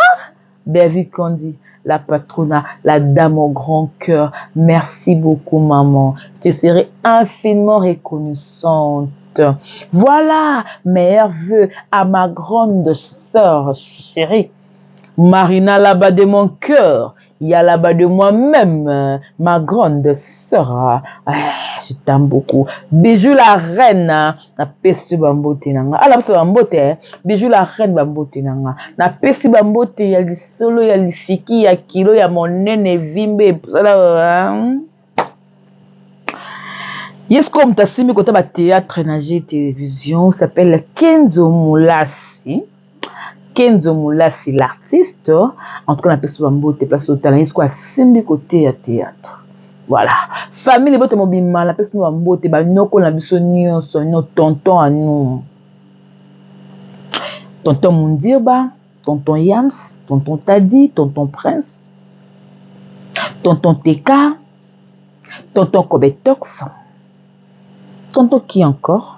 David Kandi, la patrona, la dame au grand cœur. Merci beaucoup, maman. Je te serai infiniment reconnaissante. Voilà, meilleurs vœux à ma grande sœur chérie. Marina là-bas de mon cœur. Il y a là-bas de moi-même, ma grande sœur. Ah, je t'aime beaucoup. Bijou la reine, na pesi bambote nanga. Ah, la pesi bambote, bijou la reine bambote nanga. Na pesi bambote ya lisolo ya lifiki ya kilo ya monene vimbe. Yes, comme tasimi kota ba théâtre na G télévision s'appelle Kenzo Mulasi. Kenzo Mulasi l'artiste. En tout cas na pesi bambote place au talent yesko asimbi côté ya théâtre. Voilà. Famille bote mobima na pesi bambote ba noko na biso nyonso nos tontons à nous. Tonton Mundirba, tonton Yams, tonton Tadi, tonton Prince, tonton Teka, tonton Kobetox, tonton qui encore?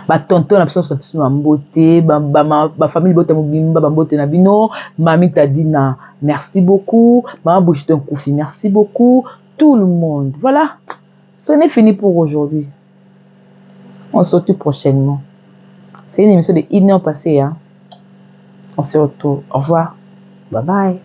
Ba tonton na biso nyonso na biso bambote, ba famille bote mobimba bambote na bino, Mami Tadina, merci beaucoup, Mama Bouchiton Koufi, merci beaucoup, tout le monde. Voilà, ce n'est fini pour aujourd'hui. On se retrouve prochainement. C'est une émission de 1 heure passée. Hein? On se retrouve. Au revoir. Bye bye.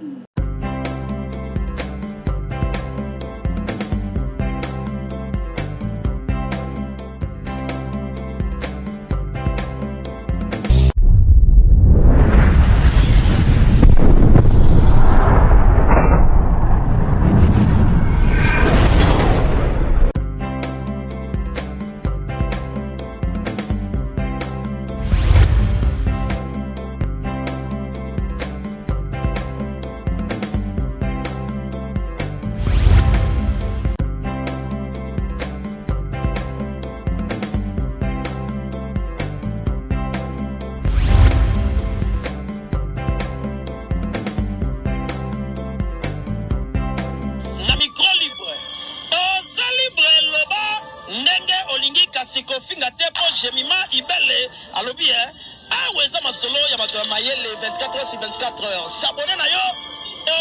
Kasi kofinga te mpo Jemima Ibele alobi eh, awa eza masolo ya bato ya mayele 24 heures sur 24 heures. S'abonner na yo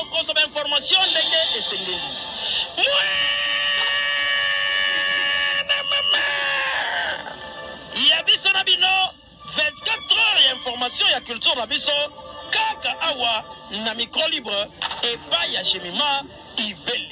okozwa ba information ndenge esengeli. Mwana mama ya biso na bino 24 heures ya information ya culture na biso kaka awa na micro libre epai ya Jemima Ibele.